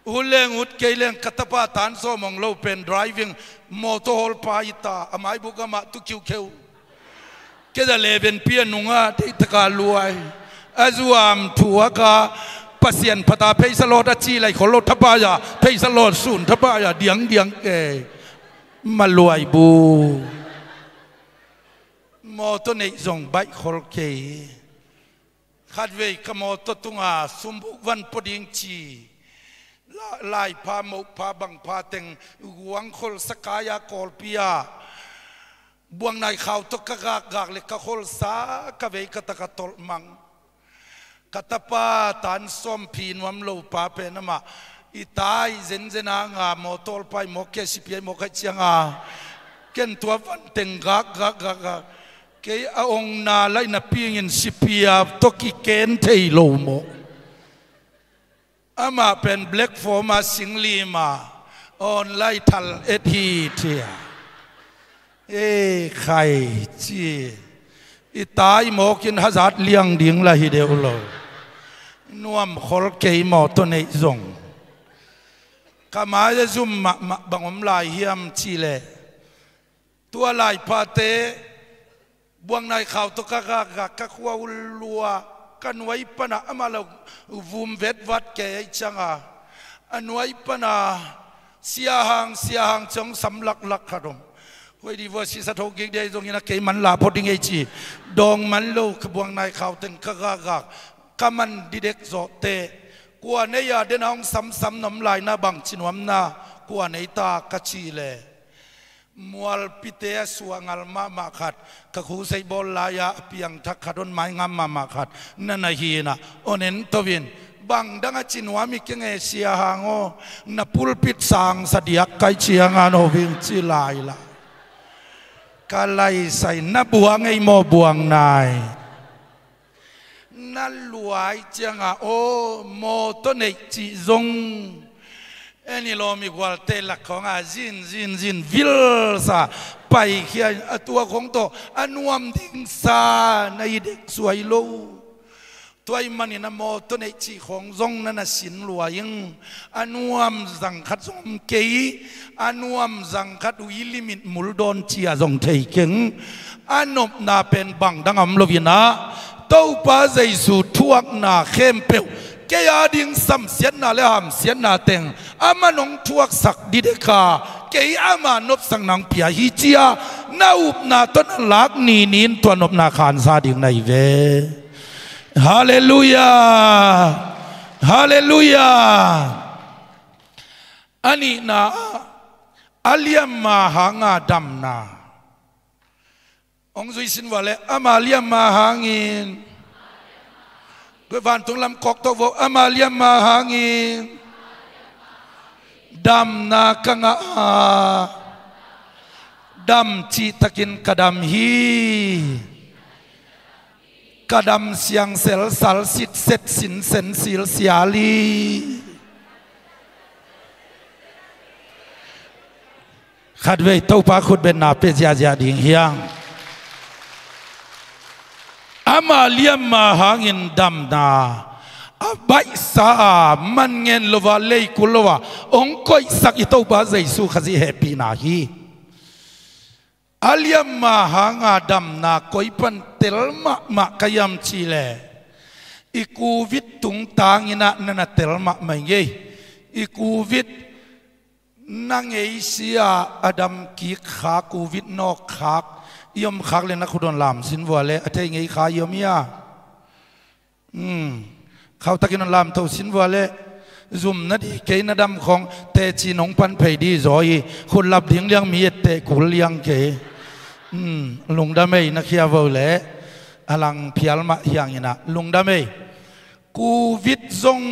hun leng ut kei leng ka tapa tan sawm hong lo pen driving mawtaw hawlpa hi ta a maibuk amah tu kiukheu. Kei a levenpi a nungah deihtaka luai a zuam thuaka Pasian phata pheisa lawt a ci lai khol lo thapai a pheisa lawt sun thapai a diangdiang kei maluai bu. Mawtaw neih zong baih khol kei. Khatvei ka mawtaw tunga sumbuk van pua ding ci la- laipha mohpha bangpha teng guangkhol sakaia Kawlpi a buangnai khau tawh ka gakgak le ka kholsa ka vei ka taka tolhmang. Ka tapa tan sawm phi nuam lo pa pen amah i tai zenzen a nga mawtaw hawlpa i mawk kei sipi a i mawk ahih cianga ken tua van teng gakgakgakgak Kei a ongna laih na pingin sipia tawh kiken thei lo maw? Amah pen black form a singlim a online thal et hi thia. E khai ci. I tai mawkin hazat liang ding la hi deuh lo. Nuam khol kei maw tawh neih zong. Ka mai a zum mahmah bang om lai hiam cih leh, tua laiphate Buangnai khau tawh ka gakgak, ka khua uh lua, ka nuai pana amah lo vum vetvat kei aih cianga, a nuai pana siahang siahang ciang sam laklak khat om. Huai di vua sisa tho gik dei zongin a kei man la phot ding ei ci. Dawng man lo ka buangnai khau teng ka gakgak, ka man didek zawhte. Kua nei a dena hong samsam nom laina bang ci nuamna, kua nei ta ka ci le. Mualpite a suah ngal mahmah khat, ka khusei bawl lai-a a piangthak khat, hon maingam mahmah khat na na hi na, hon en to in, bang dang a ci nuam i kenge siahang aw, na pulpit sang sa diak kai cianga no ving ci lai la. Ka laisai na buang ei maw buangnai. Na luai cianga aw, maw tawh neih cih zong. Eni lawm i gualte lak khawng a zin zin zin vilsa paikhia in a tua khawng tawh a nuam dingsa na hi dek suai lo. Tua i manin a maw tawh neih cih khawng zong na na sin luai ing. A nuam zang khat zong om kei, a nuam zang khat uh i limit mul dawn cia zong thei keng. A nopna pen bang dang a om lo in ah, Topa Jesu thuakna khempeuh, kei a ding samsiatna le hamsiatna teng, aman hong thuaksak dideka, kei ama nopsak nang pia hi cia, na upna tawh na lak ninin tua nopna khansa ding na hi ve. Halleluia. Halleluia. A nihna ah, a liamma hanga damna. Hong zui sin vua le, ama liamma hangin. Vantung lam kawk to vo, ama liamma hangin. Damna ka ngah a, dam cihtakin ka dam hi. Ka dam siangsel sal sitset sinsen silsial hi. Khatvei Topa khutbetna pia ziahziah ding hiang. Ama liamma hangin damna a baihsa a, man ngen lo a, leikul lo a hong koihsak i Topa Jesu Khazih hehpihna hi. A liamma hanga damna koi pan tel mahmah ka hiam cih leh, i covid tungtangin ah na na tel mahmah i ngei. I covid na ngei sia a dam kik kha, covid nawk khak i om khak le na khut hon lam sin vua le, a thei ngei kha i om hia? Khautak in hon lamto sin vua le, zum na di kei, na dam khawng teci nong pan phei di zaw hi. Khut lap ding liang mi etteh kul liang kei. Lungdam ei, na khia vo le a lang phial mah hiang in ah lungdam ei. Covid zong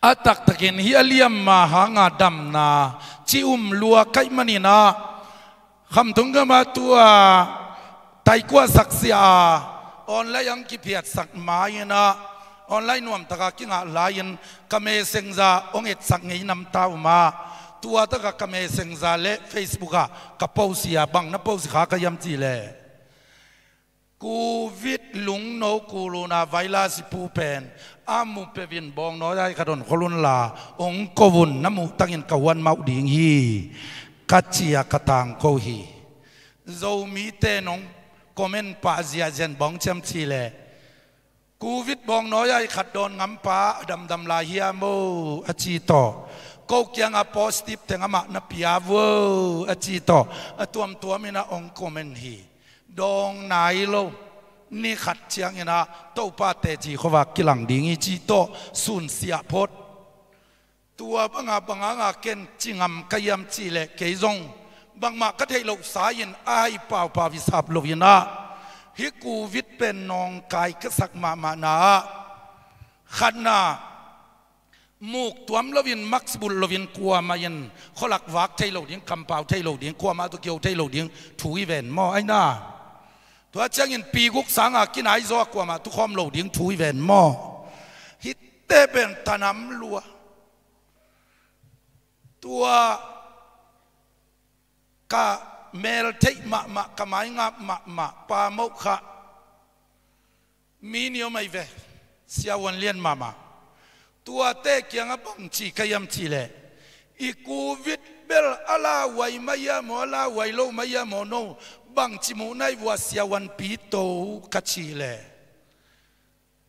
a taktakin hi a liamma hanga damna ci um lua kaih manin ah, khamtung gama tua taikuah saksia a online ang kiphiatsak ma-in ah, online nuamtaka kingah lai-in ka messenger hong etsak ngei namta um a, tua taka ka messenger le Facebook ah ka post hi a, bang na post kha ka hiam cih leh, covid lungno kuluna virus i pu pen a mu peuhin bawngnawi ai khat hon khol un la, hong ko un, na muh tangin ka huan mauh ding hi, ka ci a ka tangko hi. Zomite nong comment pah ziahziah in bang ciam cih leh, covid bawngnawi ai khat dawn ngampa a damdam lai hiam o a ci tawh, ko kianga positive teng amah na pia vo a ci tawh, a tuamtuamin ah hong comment hi. Dawng nai lo, ni khat ciangin ah Topa teci khuavak kilang ding hi ci tawh sunsiah phot. Tua banga banga nga ken ci ngam ka hiam cih leh, kei zong bangmah ka theih loh sa-in a hai paupau i sap loin ah, hih covid pen nawngkai ka sak mahmahna ah, khatna, muk tuam loin, mask bulh loin, kuamah in khualak vak thei lo ding, kampau thei lo ding, kuamah tawh kio thei lo ding thu hi ven maw, aina. Tua ciangin pi guk sanga kinai zaw a kuamah tukhawm lo ding thu hi ven maw? Hihte pen thanam lua. Tua ka mel theih mahmah, ka mai ngap mahmah pa moh kha mi nih om ahi ve, siavuan lian mahmah. Tuate kiangah bangci ka hiam cihleh, i covid bel a lauhuai mah hiam aw, a lauhuai lo mah hiam aw, no, bangci muhna hi vua, siavuan pi to ka cihleh,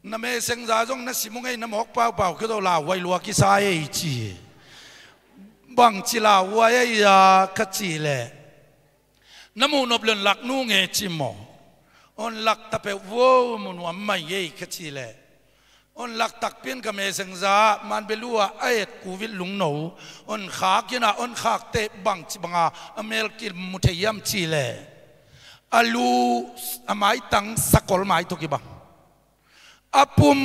na messenger zong na sim uh ngei, na mawk paupau kei to, lauhuai lua kisa ei ci. Bangci lauhuai ei a ka cihleh, na muh nop leh lak nu nge ci maw? On lak ta peuh vo, mu nuam mai ei ka cihleh, on lak takpi in ka messenger ah, man belu ah a et covid lungno, on khak in ah, on khak teh bangci banga a mel kimu thei hiam cihleh, a lu, a maitang sakol mai tawh kibang, a pum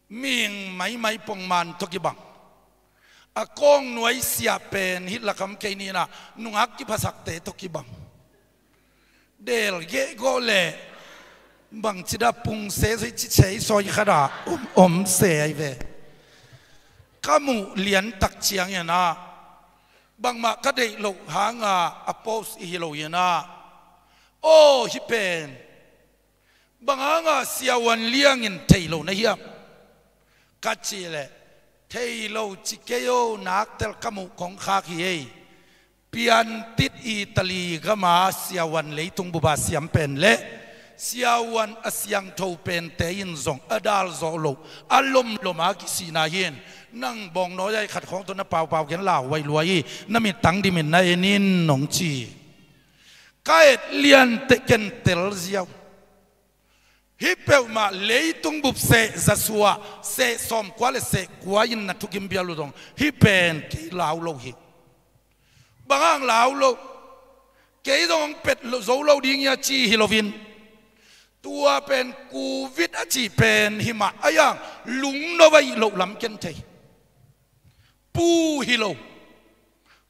ming maimai pongman tawh kibang, a kawngnuai siah pen hih lakam kei ni in ah, nungak kiphasakte tawh kibang. Delgeh gawh leh bangci dah pung se soi, ci se soi khat ah om, om se ahi ve. Ka muh lian tak ciangin ah, bangmah ka deih loh hanga a post i hi lo in ah, aw, hih pen bang hanga siavuan liangin thei lo na hiam ka cihleh, thei lo ci kei o, naktel ka muh kong khak hi ei. Piantit Italy gama siavuan leitung bupa siam pen le siavuan a siangtho pente in zong a dal zawh loh, a lomlom a kisihna hi in, nang bawngnawi ai khat khawng tawh na paupau ken lauhuai lua hi, na mittang dimin na en in, nong ci. Ka et lian teh ken tel ziau. Hih peuhmah leitung bup seh za sua, seh sawmkua le seh kua in na thukim pial uh zong, hih pen kei lau lo hi. Bang hang lau lo? Kei zong hong pet lo, zo lo ding hi a ci hi loin, tua pen covid a cih pen himah a hiang, lungno a hih loh lam ken thei. Pu hi lo.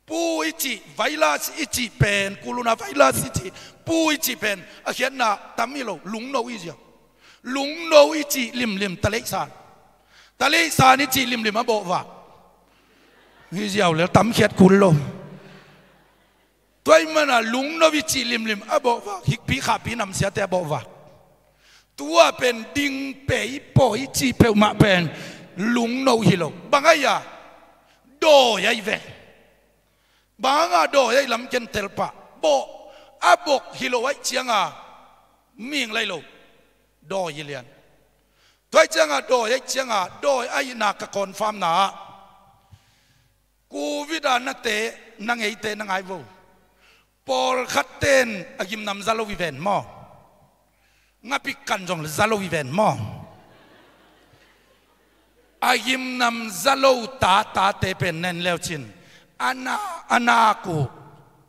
Pu i cih, virus i cih pen, corona virus i cih, pu i cih pen a khiatna tam hi lo, lungno i ziau. Lungno i cih limlim taleihsan. Taleihsan i cih limlim a bawhvak. Hi ziau lel, tam khiat kul lo. Tua ahih manin lungno i cih limlim a bawhvak, hikpi khahpi namsiate a bawhvak. Tua pen ding pei pawi cih peuhmah pen lungno hi lo. Bang ahi a? Dawi ahi ve. Bang hanga dawi ahi lam ken tel pah. Bawh, a bok hi lo ahih cianga ming lai lo. Dawi hi lian. Tua ahih cianga dawi ahih cianga, dawi ahihna ka confirm na ah, covid a nate, na ngeite na ngai vo. Pawlkhatte in a gimnam za lo hi ven maw? Ngapik kan zong za lo hi ven maw? A gimnam za lo tatate pen nen leucin, a na, a nak uh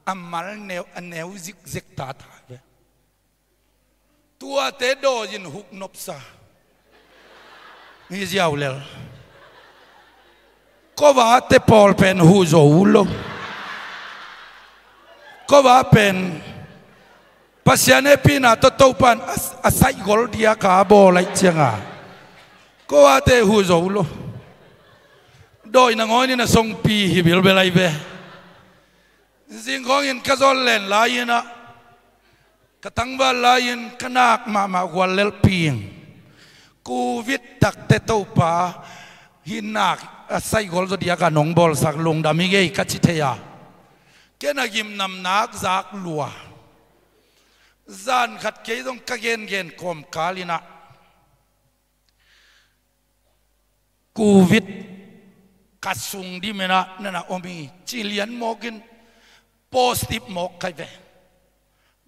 a mal neu, a neu zikzek tata hi ve. Tuate dawi in huk nopsa. Hi ziau lel. Kua te pawl pen huh zo uh lo. Kua pen Pasian hehpihna tawh Topa'n a, a saihgol diaka a bawl ahih cianga, kuate huh zo uh lo. Dawi nangawn in a songpi hi bilbel ahi ve. Zingkhawngin ka zawn len lai-in ah, ka tangval lai-in ka nak mahmah gual lelping. Covid takte Topa hih nak a saihgol zaw diaka nong bawlsak lungdam hi ngei ka ci thei a. Ken a gimnam nak zak lua. Zan khat kei zong ka gengen kawmkal in ah, Covid ka sung dimin ah na na om hi ci lian mawkin, positive mawk ka hi ve.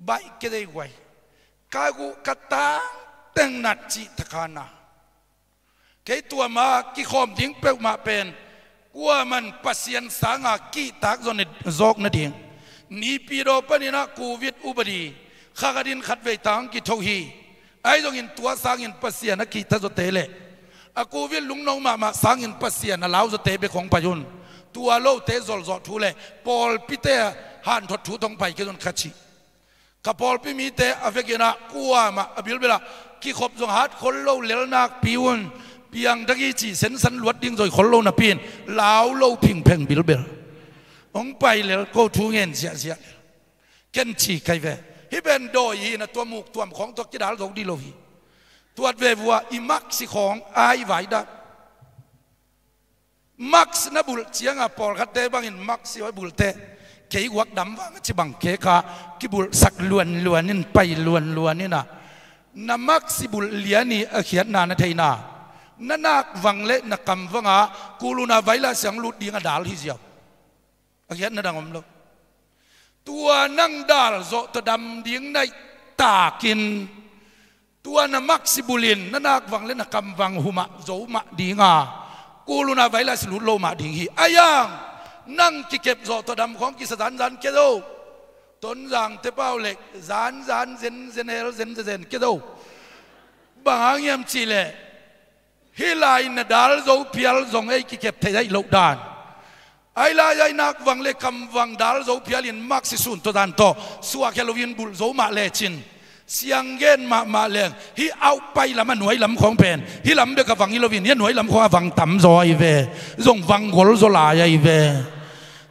Baih kei dei guai. Ka guh ka tang teng nat cih thakhan a, kei tua ma kikhawm ding peuhmah pen kuaman Pasian sanga kihtak zawk nading. Nipi daw panin ah Covid upadi kha khatin khatvei tang kithoh hi. Ahi zongin tua sangin Pasian a kihta zawte le a Covid lungno mahmah sangin Pasian a lau zawte bek hong pai un. Tua lote zolzawh thu le pawlpite hanthot thu tawh hong pai kei un kha ci. Ka pawlpi mite a vekin ah kuamah a bilbel ah kikhop zong hat khol lo, lel nakpi un, piangthak hi cih sensan luat ding zong khol lo napi in lau lo phingpheng bilbel. Hong pai lel, ko thu ngen ziahziah lel. Ken ci kai ve. Hih pen dawi hi in ah tua muk tuam khawng tawh kidal zo dih lo hi. Tuat ve vua, i maksi khawng ai vai dah. Mask na bulh ciangah pawlkhatte bangin mask i bulhte, kei guak dam vang a ci bang keka kibulhsak luanluan in, pai luanluan in ah, na mask i bulh lian i a khiatna na theihna, na nak vang le na kam vangah kuluna vaila siang lut ding a dal hi ziau. A khiatna dang om lo. Tua nang dal zawh tawh dam ding naih takin, tua na maksi bulin na nak vang le na kam vang humah zo mah dinga, kuluna vaila si lut lo mah ding hi. Ayang, nang kikep zawh tawh dam khawng kisa zanzan kia zo. Tonzangte pau lek zanzan zenzen hel zenzezen kia zo. Bang hang hiam cihleh, hih lai na dal zo phial zong ei kikep thei aih loh dan. Ai lai ai nak vang le kam vang dal zo phial in maksi sun tawh dan tawh suak hia loin bulh zo mah lecin, siang gen mahmah leng hih auh pai lam a nuai lam khawng pen hih lam bek a vang hi loin hih a nuai lam khawng a vang tam zaw ahi ve. Zong vang gol zaw lai ahi ve.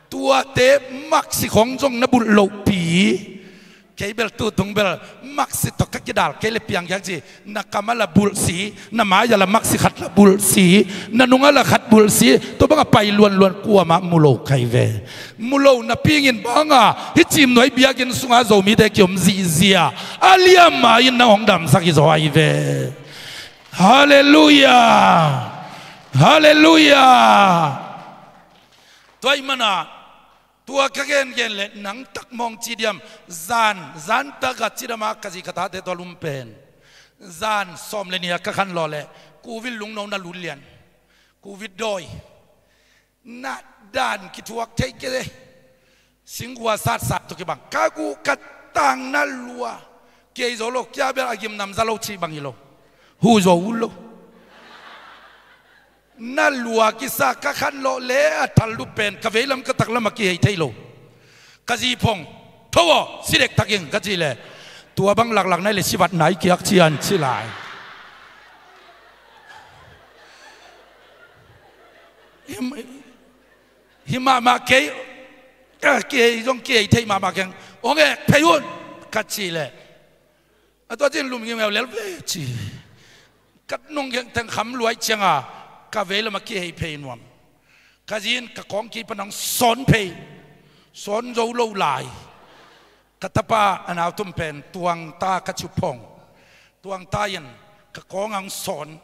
Tuate maksi khawng zong na bulh lohpi. Kei bel tutung bel maksi tawh ka kidal kei le piang kiak ci. Na kam a la bulh si, na mai a la maksi khat la bulh si, na nung a la khat bulh si. Tua bang a pai luanluan kuamah mu lo kai ve. Mu lo napi in banga hih Cimnuai biakinn sunga Zomite kiom zihziah a liam ma in nang hong damsak hi zaw ahi ve. Halleluiah. Halleluiah. Tua ahih mana tua ka gengen le nang tak mawng ci diam. Zan, zan tak a cidam a ka zi ka tate tawh lum pen, zan sawm le nih a ka khanlawh le covid lungno na lut lian. Covid dawi na dan kithuak thei kei. Singkua satsat tawh kibang ka gu ka tang na lua. Kei zo lo kia bel a gimnam za lo cih bang hi lo. Hu zo uh lo. Na lua kisa ka khanlawh le a thaldup pen ka veilam ka taklam a kihei thei lo. Ka zi phong, tho aw, si dektak ing ka cih le, tua bang laklak nai le sivat nai kiak cian ci lai. Him, himahmah kei, eh, kihei zong kihei thei mahmah keng, ong ek phei un ka cih le, a tua cin lum ngiungeu lel ve ci. Ka nung teng kham luai cianga ka veilam a kihei phei nuam. Ka zin ka kawng kipan hong sawn phei, sawn zo lo lai. Ka tapa a nautum pen tuangta ka ci phong. Tuangta in ka kawng hong sawn.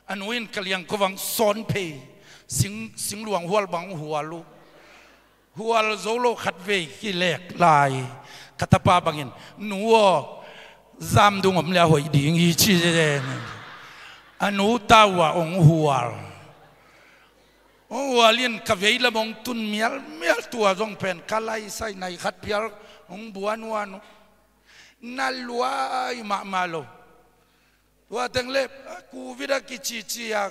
A nu in ka liangko hong sawn phei. Sing, singluang hual bang hual uh. Hual zo lo khat vei kilek lai. Ka tapa bangin, nu aw, zamdung om le a hoih ding hi ci zen. A nu tau ah hong hual. Hong hual in ka veilam hong tun mialmial, tua zong pen ka laisai nai khat phial hong buanuan uh. Na luai mahmah lo. Tua teng le, a, covid a kicici a,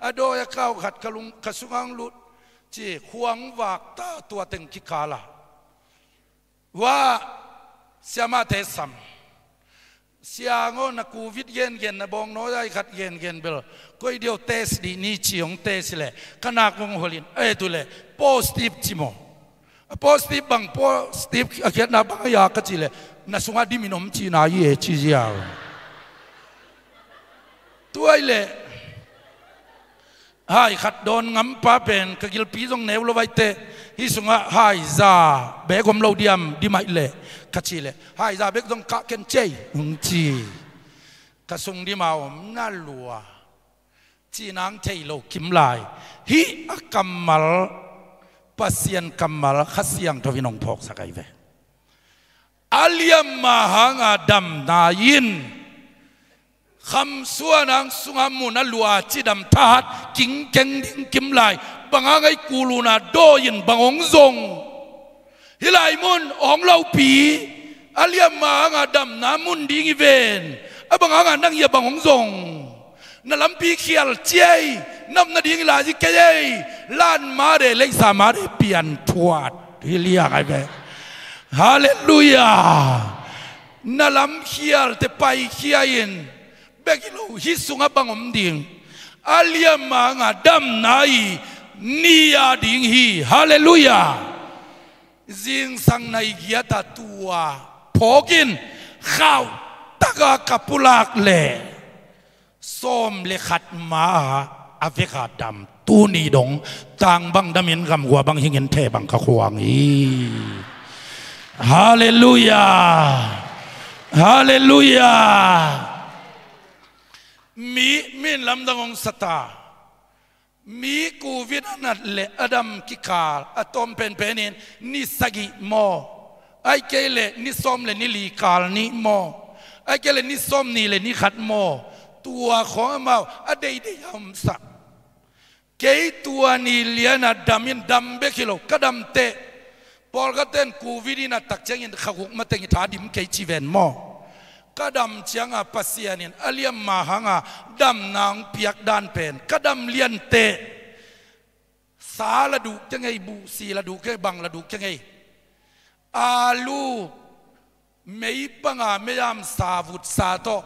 a dawi a kau khat ka lung, ka sungah hong lut ci, khuang vak ta tua teng kikal a. Ua, siamahte sam. Siang aw, na covid gengen, na bawngnawi ai khat gengen bel koi diau test dih ni ci hong test le, ka nak hong holin, eh, tu le positive ci maw. A positive bang, positive a khiatna bang a ia ka cih le, na sungah dimin om cihna hi e ci ziau. Tuai le hai khat dawn ngampa pen ka gilpi zong neu lo vaite, hih sungah hai za bek om lo diam, dimaih le ka cih le, hai za bek zong kah ken cei hong ci. Ka sung dima om na lua. Cihnang thei lo kim lai. Hih a kammal, Pasian kammal Kha Siangtho in hong phawksak ahi ve. A liamma hanga damna in khamsuan hang sunga mun a lua cidam thahat kingkeng ding kim lai. Bang hang ahi kuluna dawi in bang hong zong? Hih lai mun hong lopi, a liamma hanga damna mun ding hi ven. A bang hanga nang hia bang hong zong? Na lampi khial ciai, nam nading hi lai hi kei ei. Lan made, leisa made pianthuat hi liang ai ve. Halleluiah. Na lamkhialte paikhia in, bek hi lo, hih sungah bang om ding? A liamma hanga damna i ni a ding hi. Halleluiah. Zingsang nai giata tua phawkin khauhtaka ka pulak leh sawm le khat ma-a a veka dam, tuni dong tangbang damin gamgua bang hingin theh bang ka khuang hi. Halleluiah. Halleluiah. Mi, min lamdang hong sata. Mi covid a nat le a dam kikal a tawm penpenin ni sagih maw? Ahih kei leh ni sawm le ni li kal nih maw? Ahih kei leh ni sawm nih le ni khat maw? Tua khawng amau a deidei a omsak. Kei tua ni liana damin, dam bek hi lo, ka damteh. Pawlkhatten covid in a tak ciangin kha guk mateng i tha dim kei ci ven maw? Ka dam cianga Pasian in a liamma hanga damna hong piak dan pen, ka dam lianteh. Sa la duh kei ngei, buhsi la duh kei ngei, bang la duh kei ngei. Alu, mei panga mei-am sa vutsa tawh,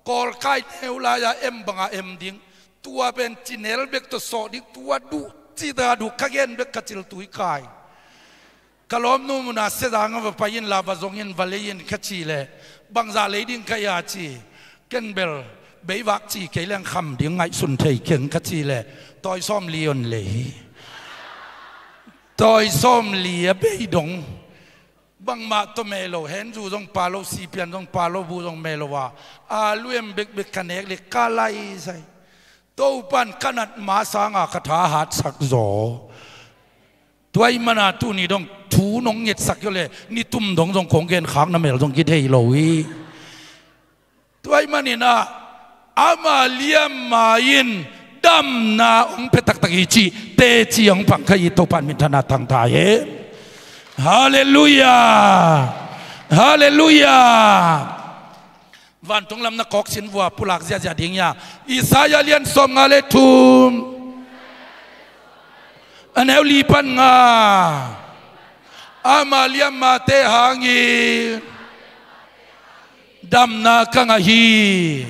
kawlkai neu lai-a em banga em ding. Tua pen cinel bek tawh sawh ding, tua duh, cita duh, ka gen bek ka cil tui kai. Ka lawmnu muna Sezang a va pai inla va zong in, va lei in ka cih leh, bangzah lei ding ka hia ci. Ken bel beivak ci kei leng kham ding ngaihsun thei keng ka cih leh, tawi sawmli hong lei hi. Tawi sawmli a bei dong. Bangmah tawh meh lo, henzu zong pha lo, sipian zong pha lo, bu zong meh lo a, alu em bekbek ka nek leh ka lai sai. Topa'n ka nat ma sanga ka tha hatsak zaw. Tua ahih mana tuni dong thu nong ngetsak hi leh, ni tum dong zong kong gen khak na mel zong kithei lo hi. Tua ahih manin ah, ama liamma in damna hong pia taktak hi cih teci hong pang ka hi. Topa'n minthanna tang ta hen. Halleluiah. Halleluiah. Vantung lam na kawksin vua pulak ziahziah ding hi a. Isaiah lian sawmnga le thum, a neu li pan nga. Ama liammate hangin damna ka ngah hi.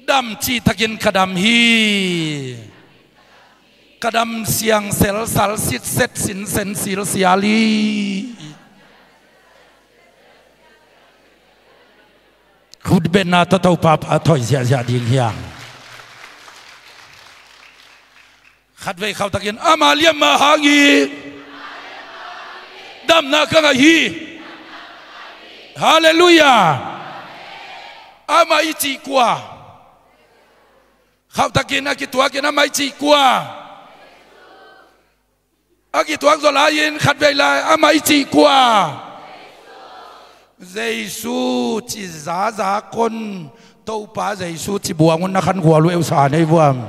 Dam cihtakin ka dam hi. Ka dam siangsel, sal sitset, sinsen silsial hi. Khutbetna tawh Topa phathawi ziahziah ding hi hang. Khatvei khauhtakin, ama liamma hangin damna ka ngah hi. Halleluiah. Ama i cih kua? Khauhtakin, a kituakin, ama i cih kua? A kituak zaw lai-in khatvei lai, ama i cih kua? Jesu ci zaza kon, Topa Jesu ci buang un na khan gual uh eusa nei vuam.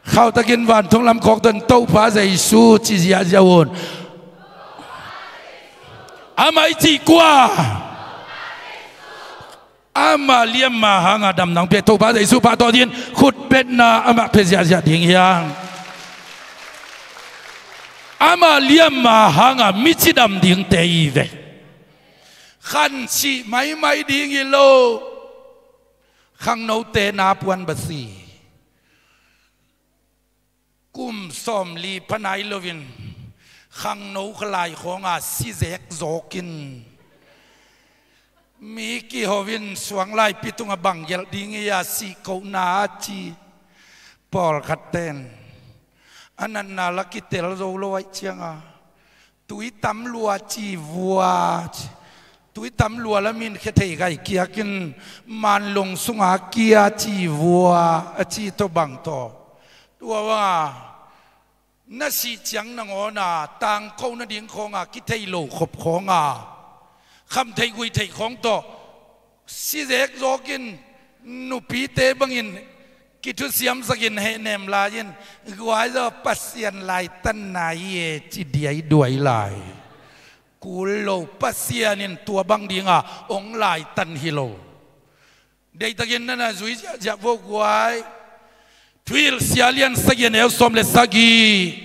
Khauhtakin vantung lam kawk tawh, Topa Jesu ci ziahziah un. Ama i cih kua? Ama liamma hanga damna hong pia Topa Jesu phatawh dingin khutbetna amah pia ziahziah ding hi hang. Ama liamma hanga mici dam dingte hi ve. Khan sih maimai ding hi lo. Khangnote na puan basi. Kum sawmli pha nai loin khangno kha lai khawnga si zek zawkin, mi kiho in suang laipi tungah bang gelh ding hi a, sih kohna a ci. Pawlkhatten a natna la kitel zo lo ahih cianga, tui tam lua ci vua, tui tam lua la min khe thei gai kiakin, manlong sunga kia ci vua a ci tawh bang tawh. Tua banga na sih ciang nangawna tangko nading khawnga kithei lo khop khawnga, kham theih guih theih khawng tawh si zek zawkin, nupite bangin kithusiamsakin hehnem lai-in, guai zaw, Pasian laitanna hi e ci diaiduai lai. Kul lo, Pasian in tua bang dinga hong laitan hi lo. Deihtakin na na zui ziahziah vo guai. Thuhilhsia lian sagih, a neu sawm le sagih.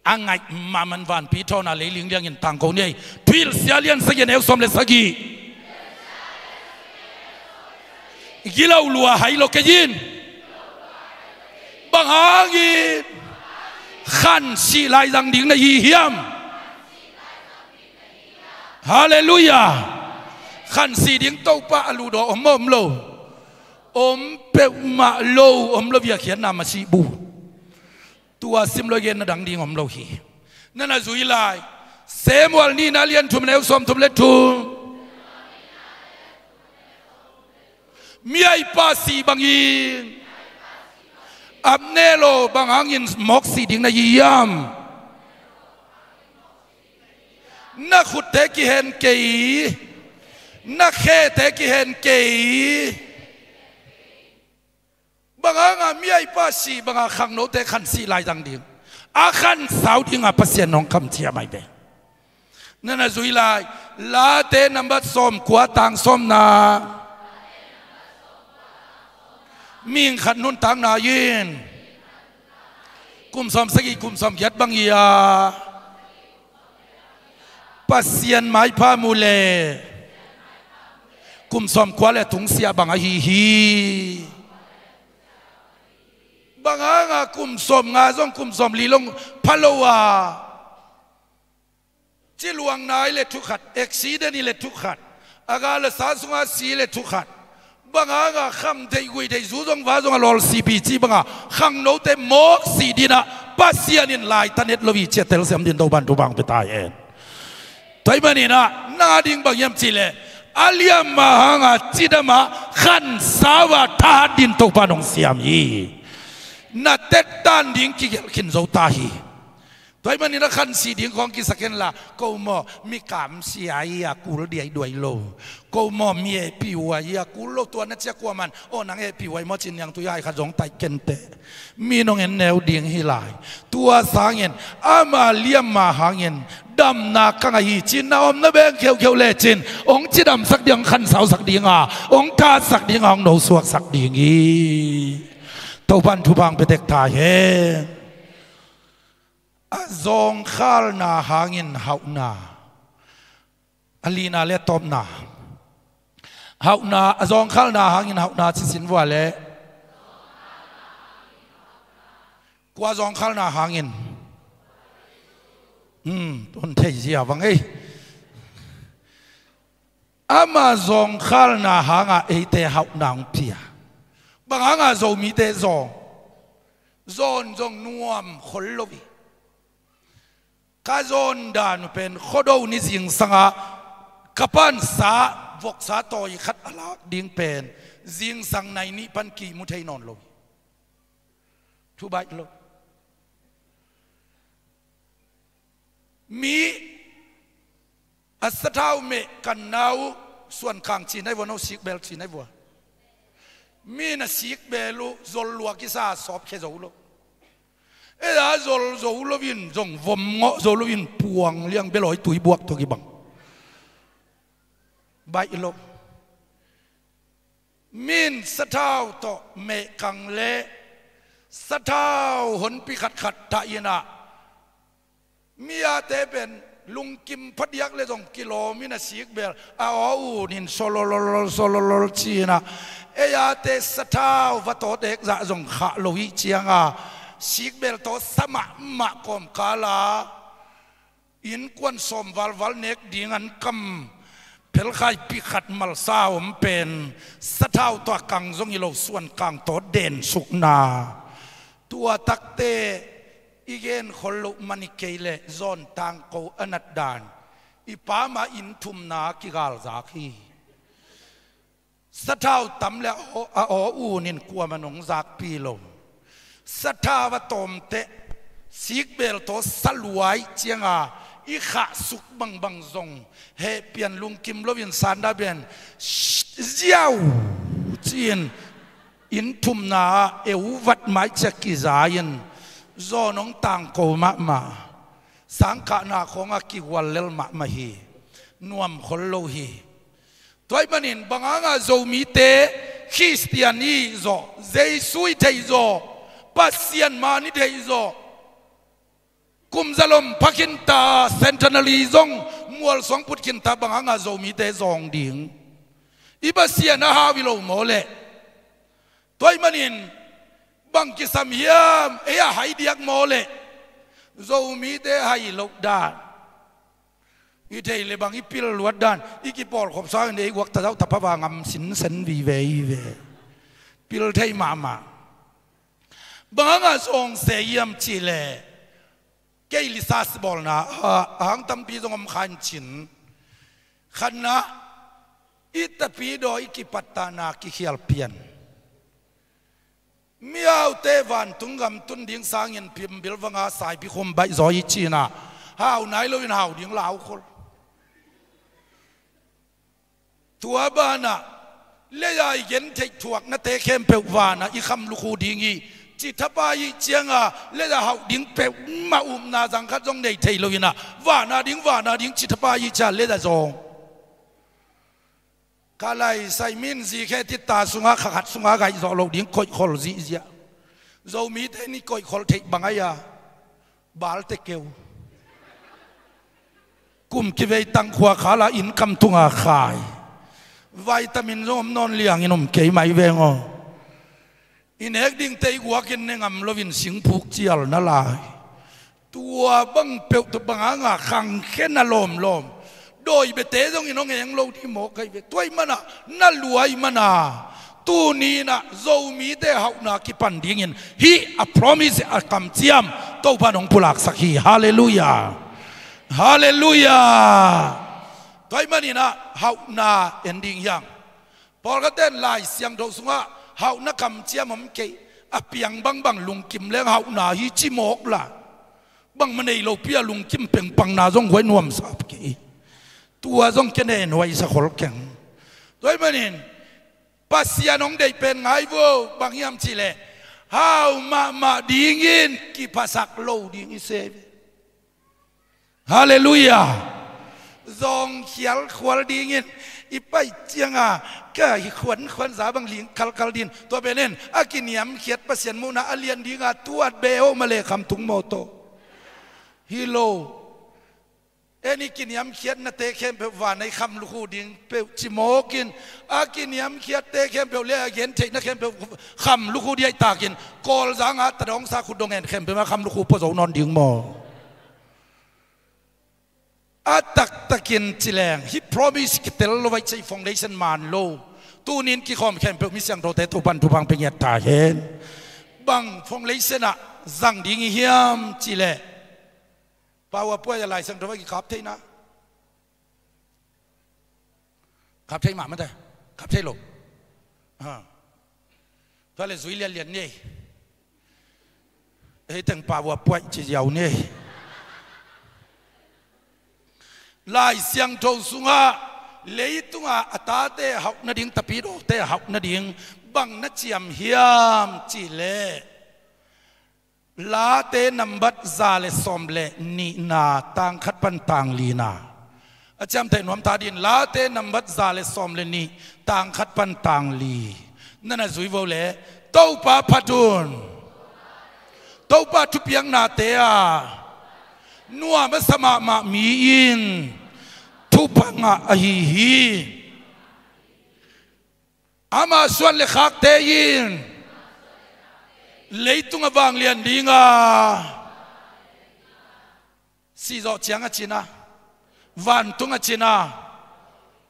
A ngaih mahmah in vanpi thawn a leiling liangin tangko ni ei. Thuhilhsia lian sagih a neu sawm le sagih. Gilo lua hai lo kei in. Bang hangin khansih laizang ding na hi hiam? Halleluiah. Khansih ding Topa a luhdaw om maw om lo? Om peuhmah lo, om lo, biakhiatna masih bu. Tua sim lo i genna dang ding om lo hi. Na na zui lai. Samuel nihna lian thum a neu sawm thum le thum. Mi a i pa sih bangin Abner aw bang hangin mawk sih ding na hi hiam? Na khutte kihen kei, na khete kihen kei. Bang hanga mi a i pa sih banga khangnote khansih laizang ding, a khansau dinga Pasian nong kamciam ahi ve. Na na zui lai. Late nambat sawmkua tang sawmna. Mihing khat nuntakna in kum sawmsagih kum sawmgiat bang hi a, Pasian maipha mu leh kum sawmkua le tungsiah bang ahi hi. Bang hanga kum sawmnga zong kum sawmli zong pha lo a, ciluang nai le thukhat, accident hi le thukhat, a gal a sa sunga si le thukhat, bang hanga kham theih guih theih zu zong va zong a lawlsipi ci banga khangnote mawk sih dinah Pasian in laitanet lo hi ci a telsiam din Topan thupha hong pia ta hen. Tua ahih maninah na ding bang hiam cihleh a liamma hanga cidama khansau a thahat din Topan hong siam hi. Na tettan ding kigelh khin zo ta hi. Tua ahih manin a khansih ding khawng kisak henla, ko maw mi kamsia hi a kul diaiduai lo, ko maw mi hehpih huai hi a kul lo, tua na ciah kuaman aw nang hehpih huai maw cin niangtui hai khat zong taih kenteh. Mi nong en neu ding hi lai. Tua sangin ama liamma hangin damna kang ahi cin na omna beng kheukheuh lecin hong cidamsak ding, hong khansausak dinga, hong thahatsak dinga, hong nosuaksak ding hi. Topan thupha hong pia tek ta hen. A zawngkhalna hangin hauhna. A lina le a tawpna. Hauhna, a zawngkhalna hangin hauhna cisin vua le. Kua zawngkhalna hangin. Hmm, tun thei zia bang ei. Ama zawngkhalna hanga eite hauhna hong pia. Bang hanga Zomite zawng? Zawn zong nuam khol lo hi. Ka zawn dan uh pen Khuado ni zingsanga ka pansa voksa tawi khat a lak ding pen zingsang nai nih pan kimu thei nawn lo hi. Thu baih lo. Mi a sathau meh kanna uh suankang ci nai vua, no sikbel ci nai vua. Mi na sikbel uh zol lua kisa, sawpkhia zo lo. Ei a zol zo loin zong vom ngawh zo loin puang liang belawi tui buak tawh kibang. Baih lo. Min sathau tawh mehkang le sathau honpi khatkhat tah inah mi ate pen lungkim phadiak le zong kilawm in a sikbel a aw un in sololol sololol ci-inah ei ate sathau va tawt ekzah zong khah lo ih cianga sikbel tawh sa mahmah kawmkala innkuan sawm valval nek ding an kam phelkhaipi khat malsa a om pen sathau tawh a kang zong hi lo, suankang tawh densukna. Tua takte i genkhol loh man i kei leh zawn tangko a natdan i pama inn thumna kigalzak hi. Sathau tam le a aw, a aw un in kuamah nong zakpi lo. Sathau a tawmteh sikbel tawh saluai cianga i khahsuk bangbang zong hehpian lungkim loin sanda ben ziau ci-in inn thumna ah euvat mai cia kiza-in zawn hong tangko mahmah. Sangkahna khawngah kigual lel mahmah hi. Nuam khol lo hi. Tua ahih manin bang hanga Zomite Khristian i hih zawh, Jesu i theih zawh, Pasian man i theih zawh, Kum zalom pha khinta, centenary zong mualsuang put khinta, bang hanga Zomite zawng ding? I Pasian a hau hi lo maw leh? Tua ahih manin bang kisam hiam, ei a hai diak maw leh? Zomite hai loh dan. I thei le bang i pil luat dan, i kipawlkhop sangin ei guak tazauh tapha va ngam sinsen vive hi ve. Pil thei mahmah. Bang hanga zawng se hiam cih leh, kei research bawlna ah, a hang tampi zong om kha in cin. Khatna, i tapidaw i kipattahna kikhial pian. Mihaute vantung gam tun ding sangin pimbil vanga saipi khum baih zaw hi cin a, hau nai loin hau ding laukhol. Tua banah, lei-a i gentheih thuaknate khempeuh vanah i kham lukhu ding hi, ci thapai hi cianga, lei-a hauh ding peuhmah upna zang khat zong nei thei loin a, vanah ding, vanah ding ci thapai hi cia, lei-a zawng. Ka lai sai min zi khe tita sungah, kha khat sungah gaih zawh loh ding koihkhol zihziah. Zomite ni koihkhol theih bang ai a, balte keu. Kum kivei tangkhua khala inn kam tunga khai. Vitamin zong om nawn liangin om kei mai veng aw. I nek dingte i guakin ne ngam loin singphuk cial na lai. Tua bang peuh tua bang hanga khangkhen a lawmlawm. Dawi bete zongin hong eng lo ding maw kai ve. Tua ahih mana, na luai mana. Tuni inah Zomite hauhna kipan dingin hih a promise, a kamciam Topan hong pulaksak hi. Halleluiah. Halleluiah. Tua ahih maninah hauhna en ding hiang. Pawlkhatte in Lai Siangtho sungah hauhna kamciam om kei. A piang bangbang lungkim leng hauhna hi ci mawk la. Bangmah nei lopi a lungkim pengpangna zong guai nuamsa kei. Tua zong kei ne nuaisa khol keng. Tua ahih manin Pasian hong deih pen ngai vo, bang hiam cih leh hau mahmah dingin kiphasak lo ding i se ve. Halleluiah. Zawng khial khual dingin i pai cianga ka hi khuankhuan za bang ling kalkal din. Tua pen en a kiniamkhiat Pasian muhna a lian dinga tuat be oh mah le kham tung mawtaw. Hi lo. En i kiniamkhiatnate khempeuh vana i kham lukhu ding peuh ci mawkin, a kiniamkhiatte khempeuh le a gentheihna khempeuh kham lukhu diaih takin, Kawlzanga tadawngsa khut dong en khempeuh a kham lukhu pua zo nawn ding maw? A taktakin ci leng, hih promise kitel lo vai cei foundation man lo. Tunin kikhawm khempeuh mi siangthote Topan thupha pia ngiat ta hen. Bang foundation ah zang ding i hiam cih leh, Power point a Lai Siangtho a kikap theihna. Kap thei mah mate. Kap thei lo. Ha. Tua le zui lianlian ni. Ei teng power point ci ziau ni. Lai Siangtho sungah leitungah a tate hauh nading, tapidawte hauh nading bang na ciam hiam cih leh, Late nambat za le sawm le nihna, tang khat pan tang lina. A ciamteh nuam ta din, Late nambat za le sawm le nih, tang khat pan tang li. Na na zui vo le, Topa phat un. Topa thupiaknate ah nuam a sa mahmah mi in thupha ngah ahi hi. Ama suan le khakte in leitung a vanglian dinga, sihzawh ciang a cina, vantung a cina,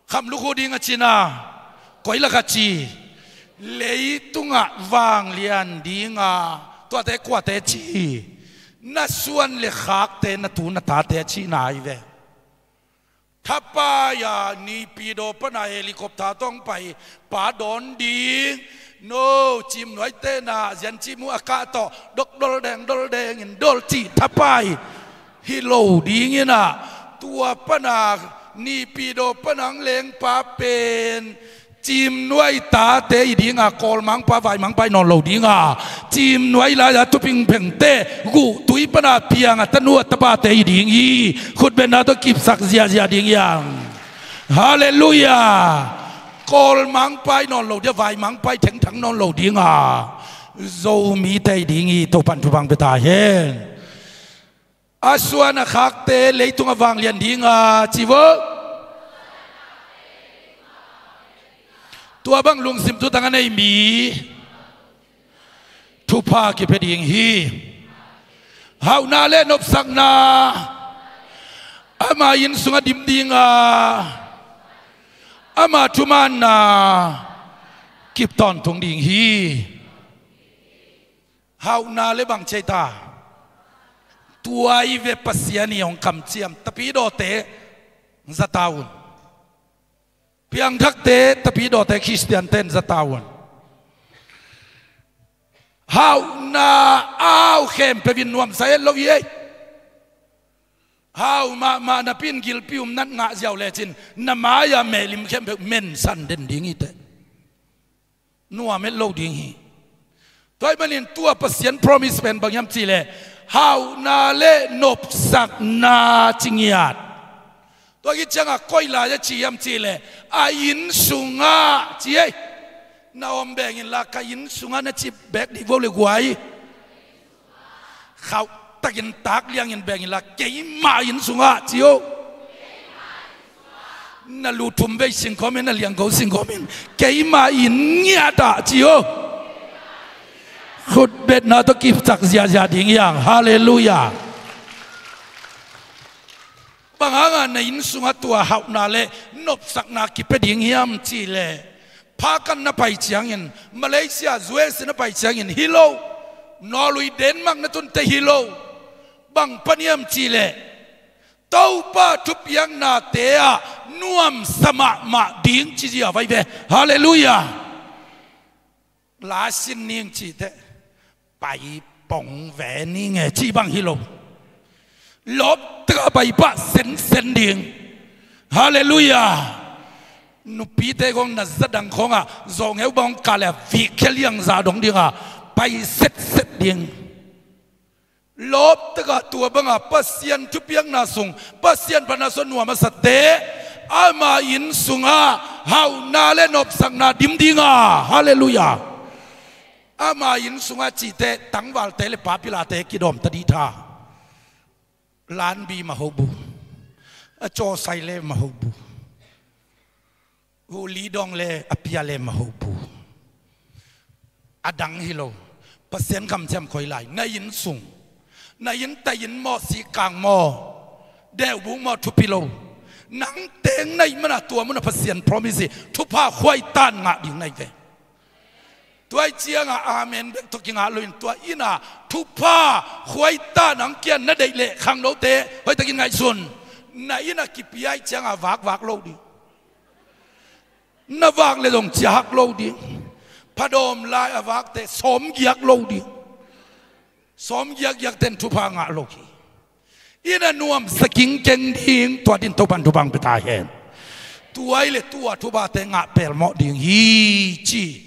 khamlukhu ding a cina, koi lak a ci, leitungah vanglian dinga, tuate kuate ci, na suan le khakte, na tu na tate a cihna ahi ve. Thapai-a Naypyidaw pana helicopter tawh hong pai pa dawn ding. No, Cimnuai tena ziancim uh a kah tawh dok doldeng doldeng in dol cih thapai hi lo ding inah, tua pana Naypyidaw pana hong lengpa pen Cimnuai tate i dinga, Kawlmangpa Vaimangpa i nawn lo dinga, Cimnuai lai-a Thupingphengte guhtui pana piang a tanu a tapate i ding hi. Khutbetna tawh kipsak ziahziah ding hiang. Halleluiah. Kawlmangpa i nawn lo dia, Vaimangpa i thengthang nawn lo dinga, Zomite i ding hi. Topan thupha pia ta hen. A suan a khakte leitung a vanglian dinga ci vo. Tua bang lungsim thutang a nei mi thupha kipia ding hi. Hauhna le nopsakna ama inn sungah dim dinga, ama thumaanna kip tawntung ding hi. Hauhna le bang ci ei ta? Tua i ve Pasian i hong kamciam tapidawte za ta un. Piangthakte, tapidawte, Khristiante in za ta un. Hauhna au khempeuh in nuamsa het lo hi ei. Hau mahmah napi in gilpi um nat ngah ziau lecin na mai-a mehlim khempeuh mensan den ding hi teh. Nuam het lo ding hi. Tua ahih manin tua Pasian promise pen bang hiam cihleh hauhna le nopsakna ci ngiat. Tua khit ciangah koi lai a ci hiam cihleh a inn sungah ci ei. Na om beng inla ka inn sungah na ci bek dih vo le guai. Khauh takin tak liangin beng inla keima inn sungah ci o. Na lu thum vei singkawm in, na liangko singkawm in, keima inn ngiat ah ci o. Khutbetna tawh kipsak ziahziah ding hiang. Halleluiah. Bang hangah na inn sungah tua hauhna le nopsakna kipia ding hiam cihleh phakan na pai ciangin, Malaysia, U S A na pai ciangin hi lo. Norway, Denmark na tunte hi lo. Bang pan hiam cihleh Topa thupiaknate ah nuamsa mahmah ding ci zia vai ve. Halleluiah. Lasin ning cih teh pai pong ve ning e cih bang hi lo. Lawp takah pai pah sensen ding. Halleluiah. Nupite khawng na za dang khawngah zawhngeu bang kah le vihkhia liang zah dong dinga pai setset ding. Lawp takah tua banga Pasian thupiakna sung, Pasian phatna sung nuam a sate ama inn sungah hauhna le nopsakna dim dinga. Halleluiah. Ama inn sungah cihte tangvalte le papilate kidawm ta dih tha. Lanbi mahobu, a cawsai le mahobu, huli dong le a pia le mahobu. A dang hi lo. Pasian kamciam koi lai, na inn sung, na inn tai inn maw, sikang maw, deubuk maw, thupi lo. Nang teng na ih mana tua muna Pasian promise hi, thupha khuaitan ngah ding na hi ve. Tua ih cianga amen bek tawh kingah loin tua ina thupha khuaitan ang kian na deih leh khangnote hoihtakin ngaihsun. Na ina kipia ih cianga vakvak lo ding. Na vak le zong ciahak lo ding. Phadawm lai a vakte sawm giak lo ding. Sawm giakgiak ten thupha ngah lo hi. Ina nuamsa kingkeng ding, tua din Topan thupha ang pia ta hen. Tua ih le tua thuphate ngah pelmawh ding hi ci.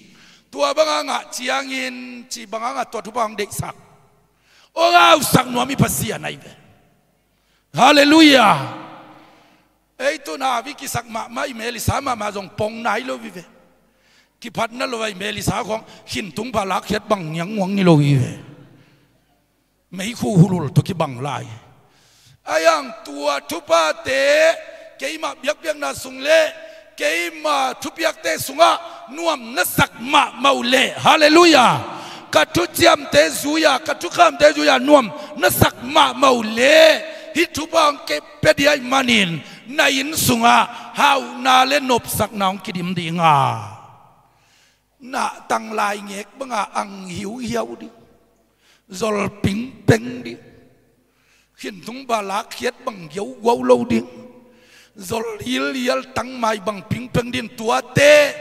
Tua banga ngah ciangin ci banga ngah tua thupha ang deihsak, ang ausak nuam i Pasian ahi ve. Halleluiah. Ei tuna vi kisak mahmah i melisa mahmah zong pong nai lo vive. Kiphatna lo a i melisa khong khintung pha lakkhiat bang niangnguang ni lo vive. Meikhu hulul tawh kibang lai. Aiang tua thuphate keimah biakpiakna sung le keima thupiakte sungah nuam na sak mahmah uh leh, halleluiah, ka thuciamte zui-a, ka thukhamte zui-a nuam na sak mahmah uh leh, hih thupha hong kepia dih ahih manin na inn sungah hauhna le nopsakna hong kidim dinga, na tanglai ngek banga ang hiuhiau ding, zol pingpeng ding, khintung pha lakkhiat bang giauguau lo ding, zol hilhial tangmai bang pingpeng ding, tuate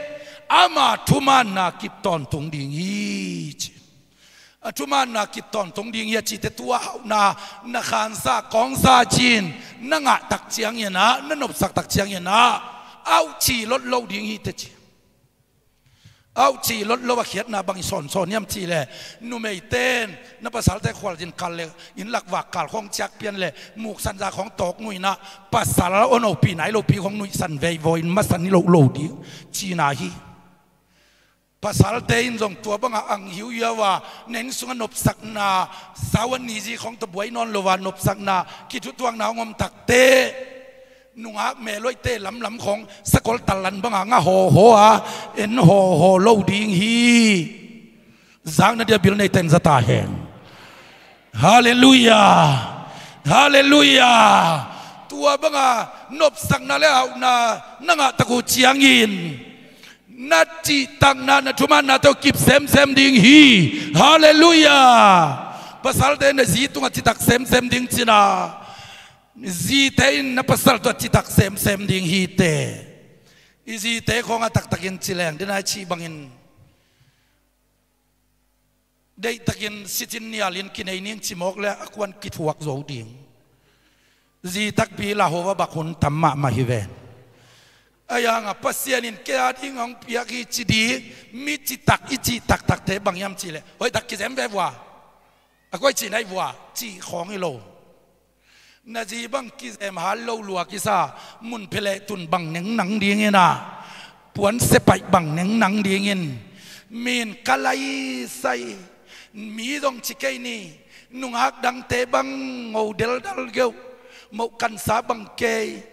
ama thumaanna kip tawntung ding hi ci. A thumaanna kip tawntung ding hi a cihte tua hauhna na khansa kawngsa cin na ngah tak ciangin ah, na nopsak tak ciangin ah, auh cih lot lo ding hi teh ci. Auh cih lot lo a khiatna bang i sawnsawn hiam cihleh, numeiten na pasalte khualzin kal le inn lakvak kal khawng ciak pian le muksanza khawng tawk nuihna, pasal a onopih nai lopi khawng nuihsan vei vaw in masan ni loh lo ding cihna hi. Pasalte in zong tua bangah ang hiuhiau a, na inn sungah nopsakna, sau a ni zi khawng tawh buai nawn lo a, nopsakna kithutuakna hong om takte, nungak mel hoihte lamlam khawng sakol tallan bangah nga hawhaw a, en hawhaw lo ding hi. Zakna dia bil neite in za ta hen. Halleluiah. Halleluiah. Tua banga nopsakna le hauhna na ngah tak uh ciangin, na cihtakna, na thumanna tawh kip semsem ding hi. Halleluiah. Pasalte na zi tungah citak semsem ding cihna, zite in na pasal tawh citak semsem ding hi te. I zite khawng a taktakin ci leng, dena i cih bangin, deihtakin sicin nialin kinei ning ci mawk le a kuan kithuak zo ding. Zi takpi lauhuh a bak hun tam mahmah hi ven. A yangah Pasian in kei a ding hong piak hi ci ding, mi citak i cih taktakte bang hiam cih leh, hoihtak kizem ve vua, a koi cih nai vua, cih khawng hi lo. Na zi bang kizem hal lo lua kisa, mun pheleh tun bang nengnang dingin a, puan sepaih bang nengnang dingin, min ka laisai, mi zong ci kei ni, nungak dangte bang ngo deldal geuh, moh kansa bang kei,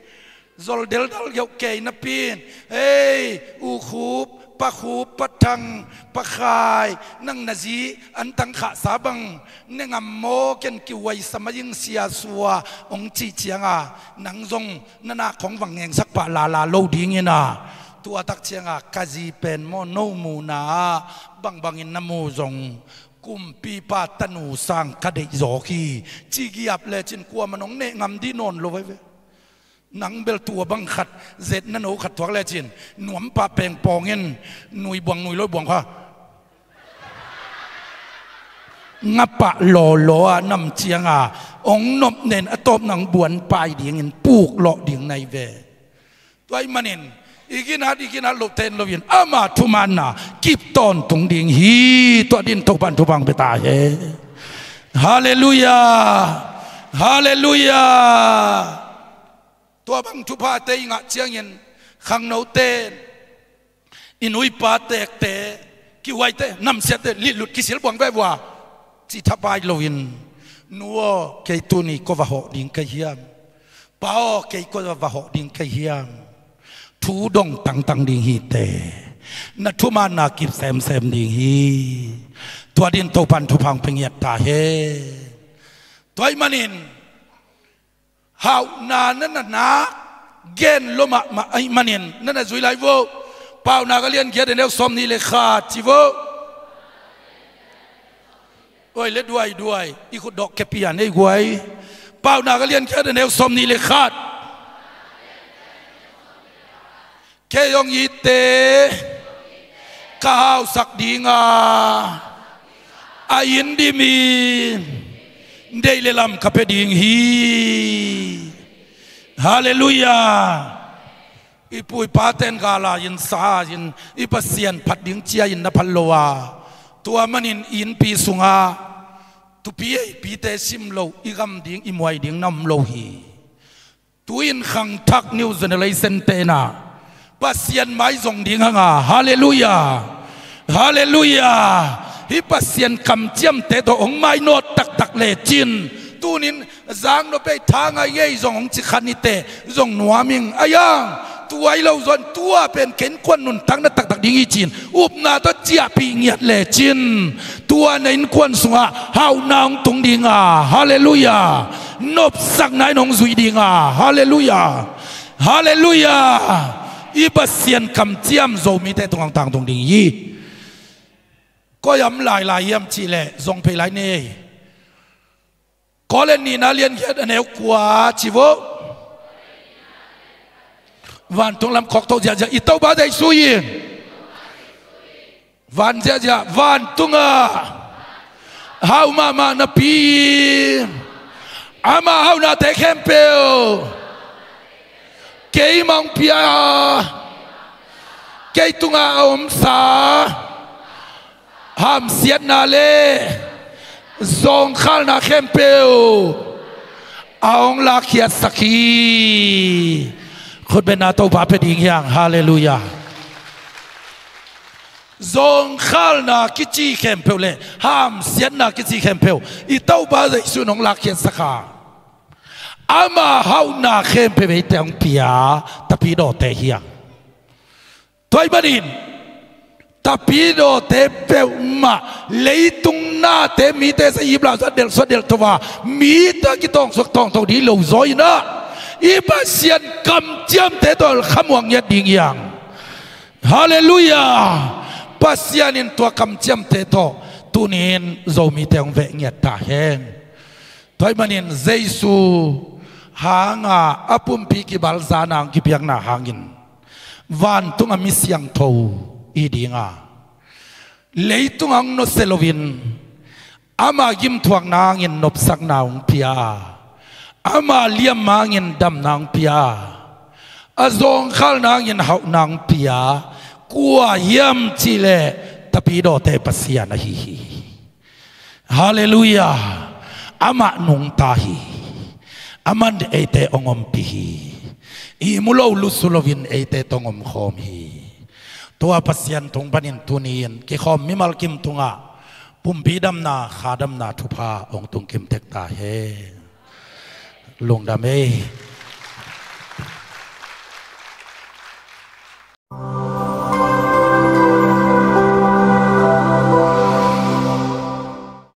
zol deldal geuh kei napi in, hei, U Khup, Pa Khup, Pa Thang, Pa Khai, nang na zi an tang khahsa bang ne ngam maw, ken kihuai sa mah ing sia sua, hong cih cianga, nang zong na nak khawng vang ngengsak pah lala lo dingin a, tua tak cianga ka zi pen maw, no muhna ah bangbangin na mu zong, kumpipa tanu sang ka deih zawk hi, ci giap lecin kuamah in hong neh ngam dih nawn lo veve. Nang bel tua bang khat, zetna no khat thuak lecin, nuampah pengpawng in, nui buang nui lo buang kha, ngapah lawlaw a nam cianga, hong nop nen a tawp nang buan pai dingin puklawh ding nai ve. Tua ahih manin, i ginat, i ginat loh ten loin, ama thumanna kip tawntung ding hi. Tua din Topan thupha hong pia ta hen. Halleluiah. Halleluiah. Tua bang thuphate i ngah ciangin, khangnote in, i nu i pa tekte, kihuaite, namsiatte, litlut kisil buang ve vua, ci thapai loin, nu aw, kei tuni kua va hawh ding ka hiam? Pa aw, kei kua va hawh ding ka hiam? Thu dong tangtang ding hi te. Na thumanna kip semsem ding hi. Tua din Topan thupha hong pia ngiat ta hen. Tua ahih manin, hauhna na na nak, gen lo mahmah ahih manin, na na zui lai vo. Paunak a lian giat a neu sawmnih le khat ci vo. Oi le duai duai, i khut dawh kepi a nei guai. Paunak a lian giat a neu sawmnih le khat. Kei hong itte ka hausak dinga, a inn dimin deih le lam ka pia ding hi. Halleluiah. I pu i paten gala in sa in, i Pasian phat ding cia in na phat lo a, tua manin i innpi sungah tupi eipite sim lo, i gam ding, i muai ding na om lo hi. Tu-in khangthak new generation te na Pasian mai zong ding hanga, halleluiah. Halleluiah. Hih Pasian kamciamte tawh hong mainawt taktak lecin, tunin zang nop ei, tha ngai ei zong hong ci khan i teh zong nuam ing. A yang, tua hi lo zaw in, tua pen kei innkuan nuntakna taktak ding hi ci-in upna tawh ciahpih ngiat lecin, tua na innkuan sungah hauhna hong tung dinga, halleluiah. Nopsakna in hong zuih dinga, halleluiah. Halleluiah. I Pasian kamciam Zomite tungah hong tangtung ding hi. Koi a om lailai hiam cih leh zong phei lai ni. Korin nihna lian giat a neu kua ci vo. Vantung lam khawk to ziahziah, i Topa Jesu in van ziahziah, vantungah hau mahmah napi in, ama hauhnate khempeuh keimah hong pia a, kei tungah a omsa hamsiatna le zawngkhalna khempeuh a hong lakkhiatsak hi. Khutbetna Topa pia ding hi hang. Halleluiah. Zawngkhalna kici khempeuh le hamsiatna kici khempeuh i Topa Jesuh in hong lakkhiatsak a, ama hauhna khempeuh eite hong pia tapidawte hi a. Tua ahih manin tapidawte peuhmah leitung nate mite sa iplah suah delh suah delh tho a, mite kitawngsuak tawngtho ding lo zaw in ah, i Pasian kamciamte tawh khamuang ngiat ding hi hang. Halleluiah. Pasian in tua kamciamte tawh tuni-in Zomite hong veh ngiat ta hen. Tua ahih manin Jesuh hanga a pumpi kibalzana hong kipiakna hangin vantung a mi siangtho i hi ding a, leitung a hong nusia loin ama gimthuakna hangin nopsakna hong pia a, ama liamma hangin damna hong pia a, a zawngkhalna hangin hauhna hong pia kua hiam cih leh tapidawte Pasian ahi hi. Halleluiah. Amah nungta hi. Aman eite hong ompih hi. Ihmu lo lusu loin eite tawh hong omkhawm hi. Tua Pasian tung panin tuni-in kikhawm mimal kim tungah pumpi damna, kha damna thupha hong tungkim tek ta hen. Lungdam ei.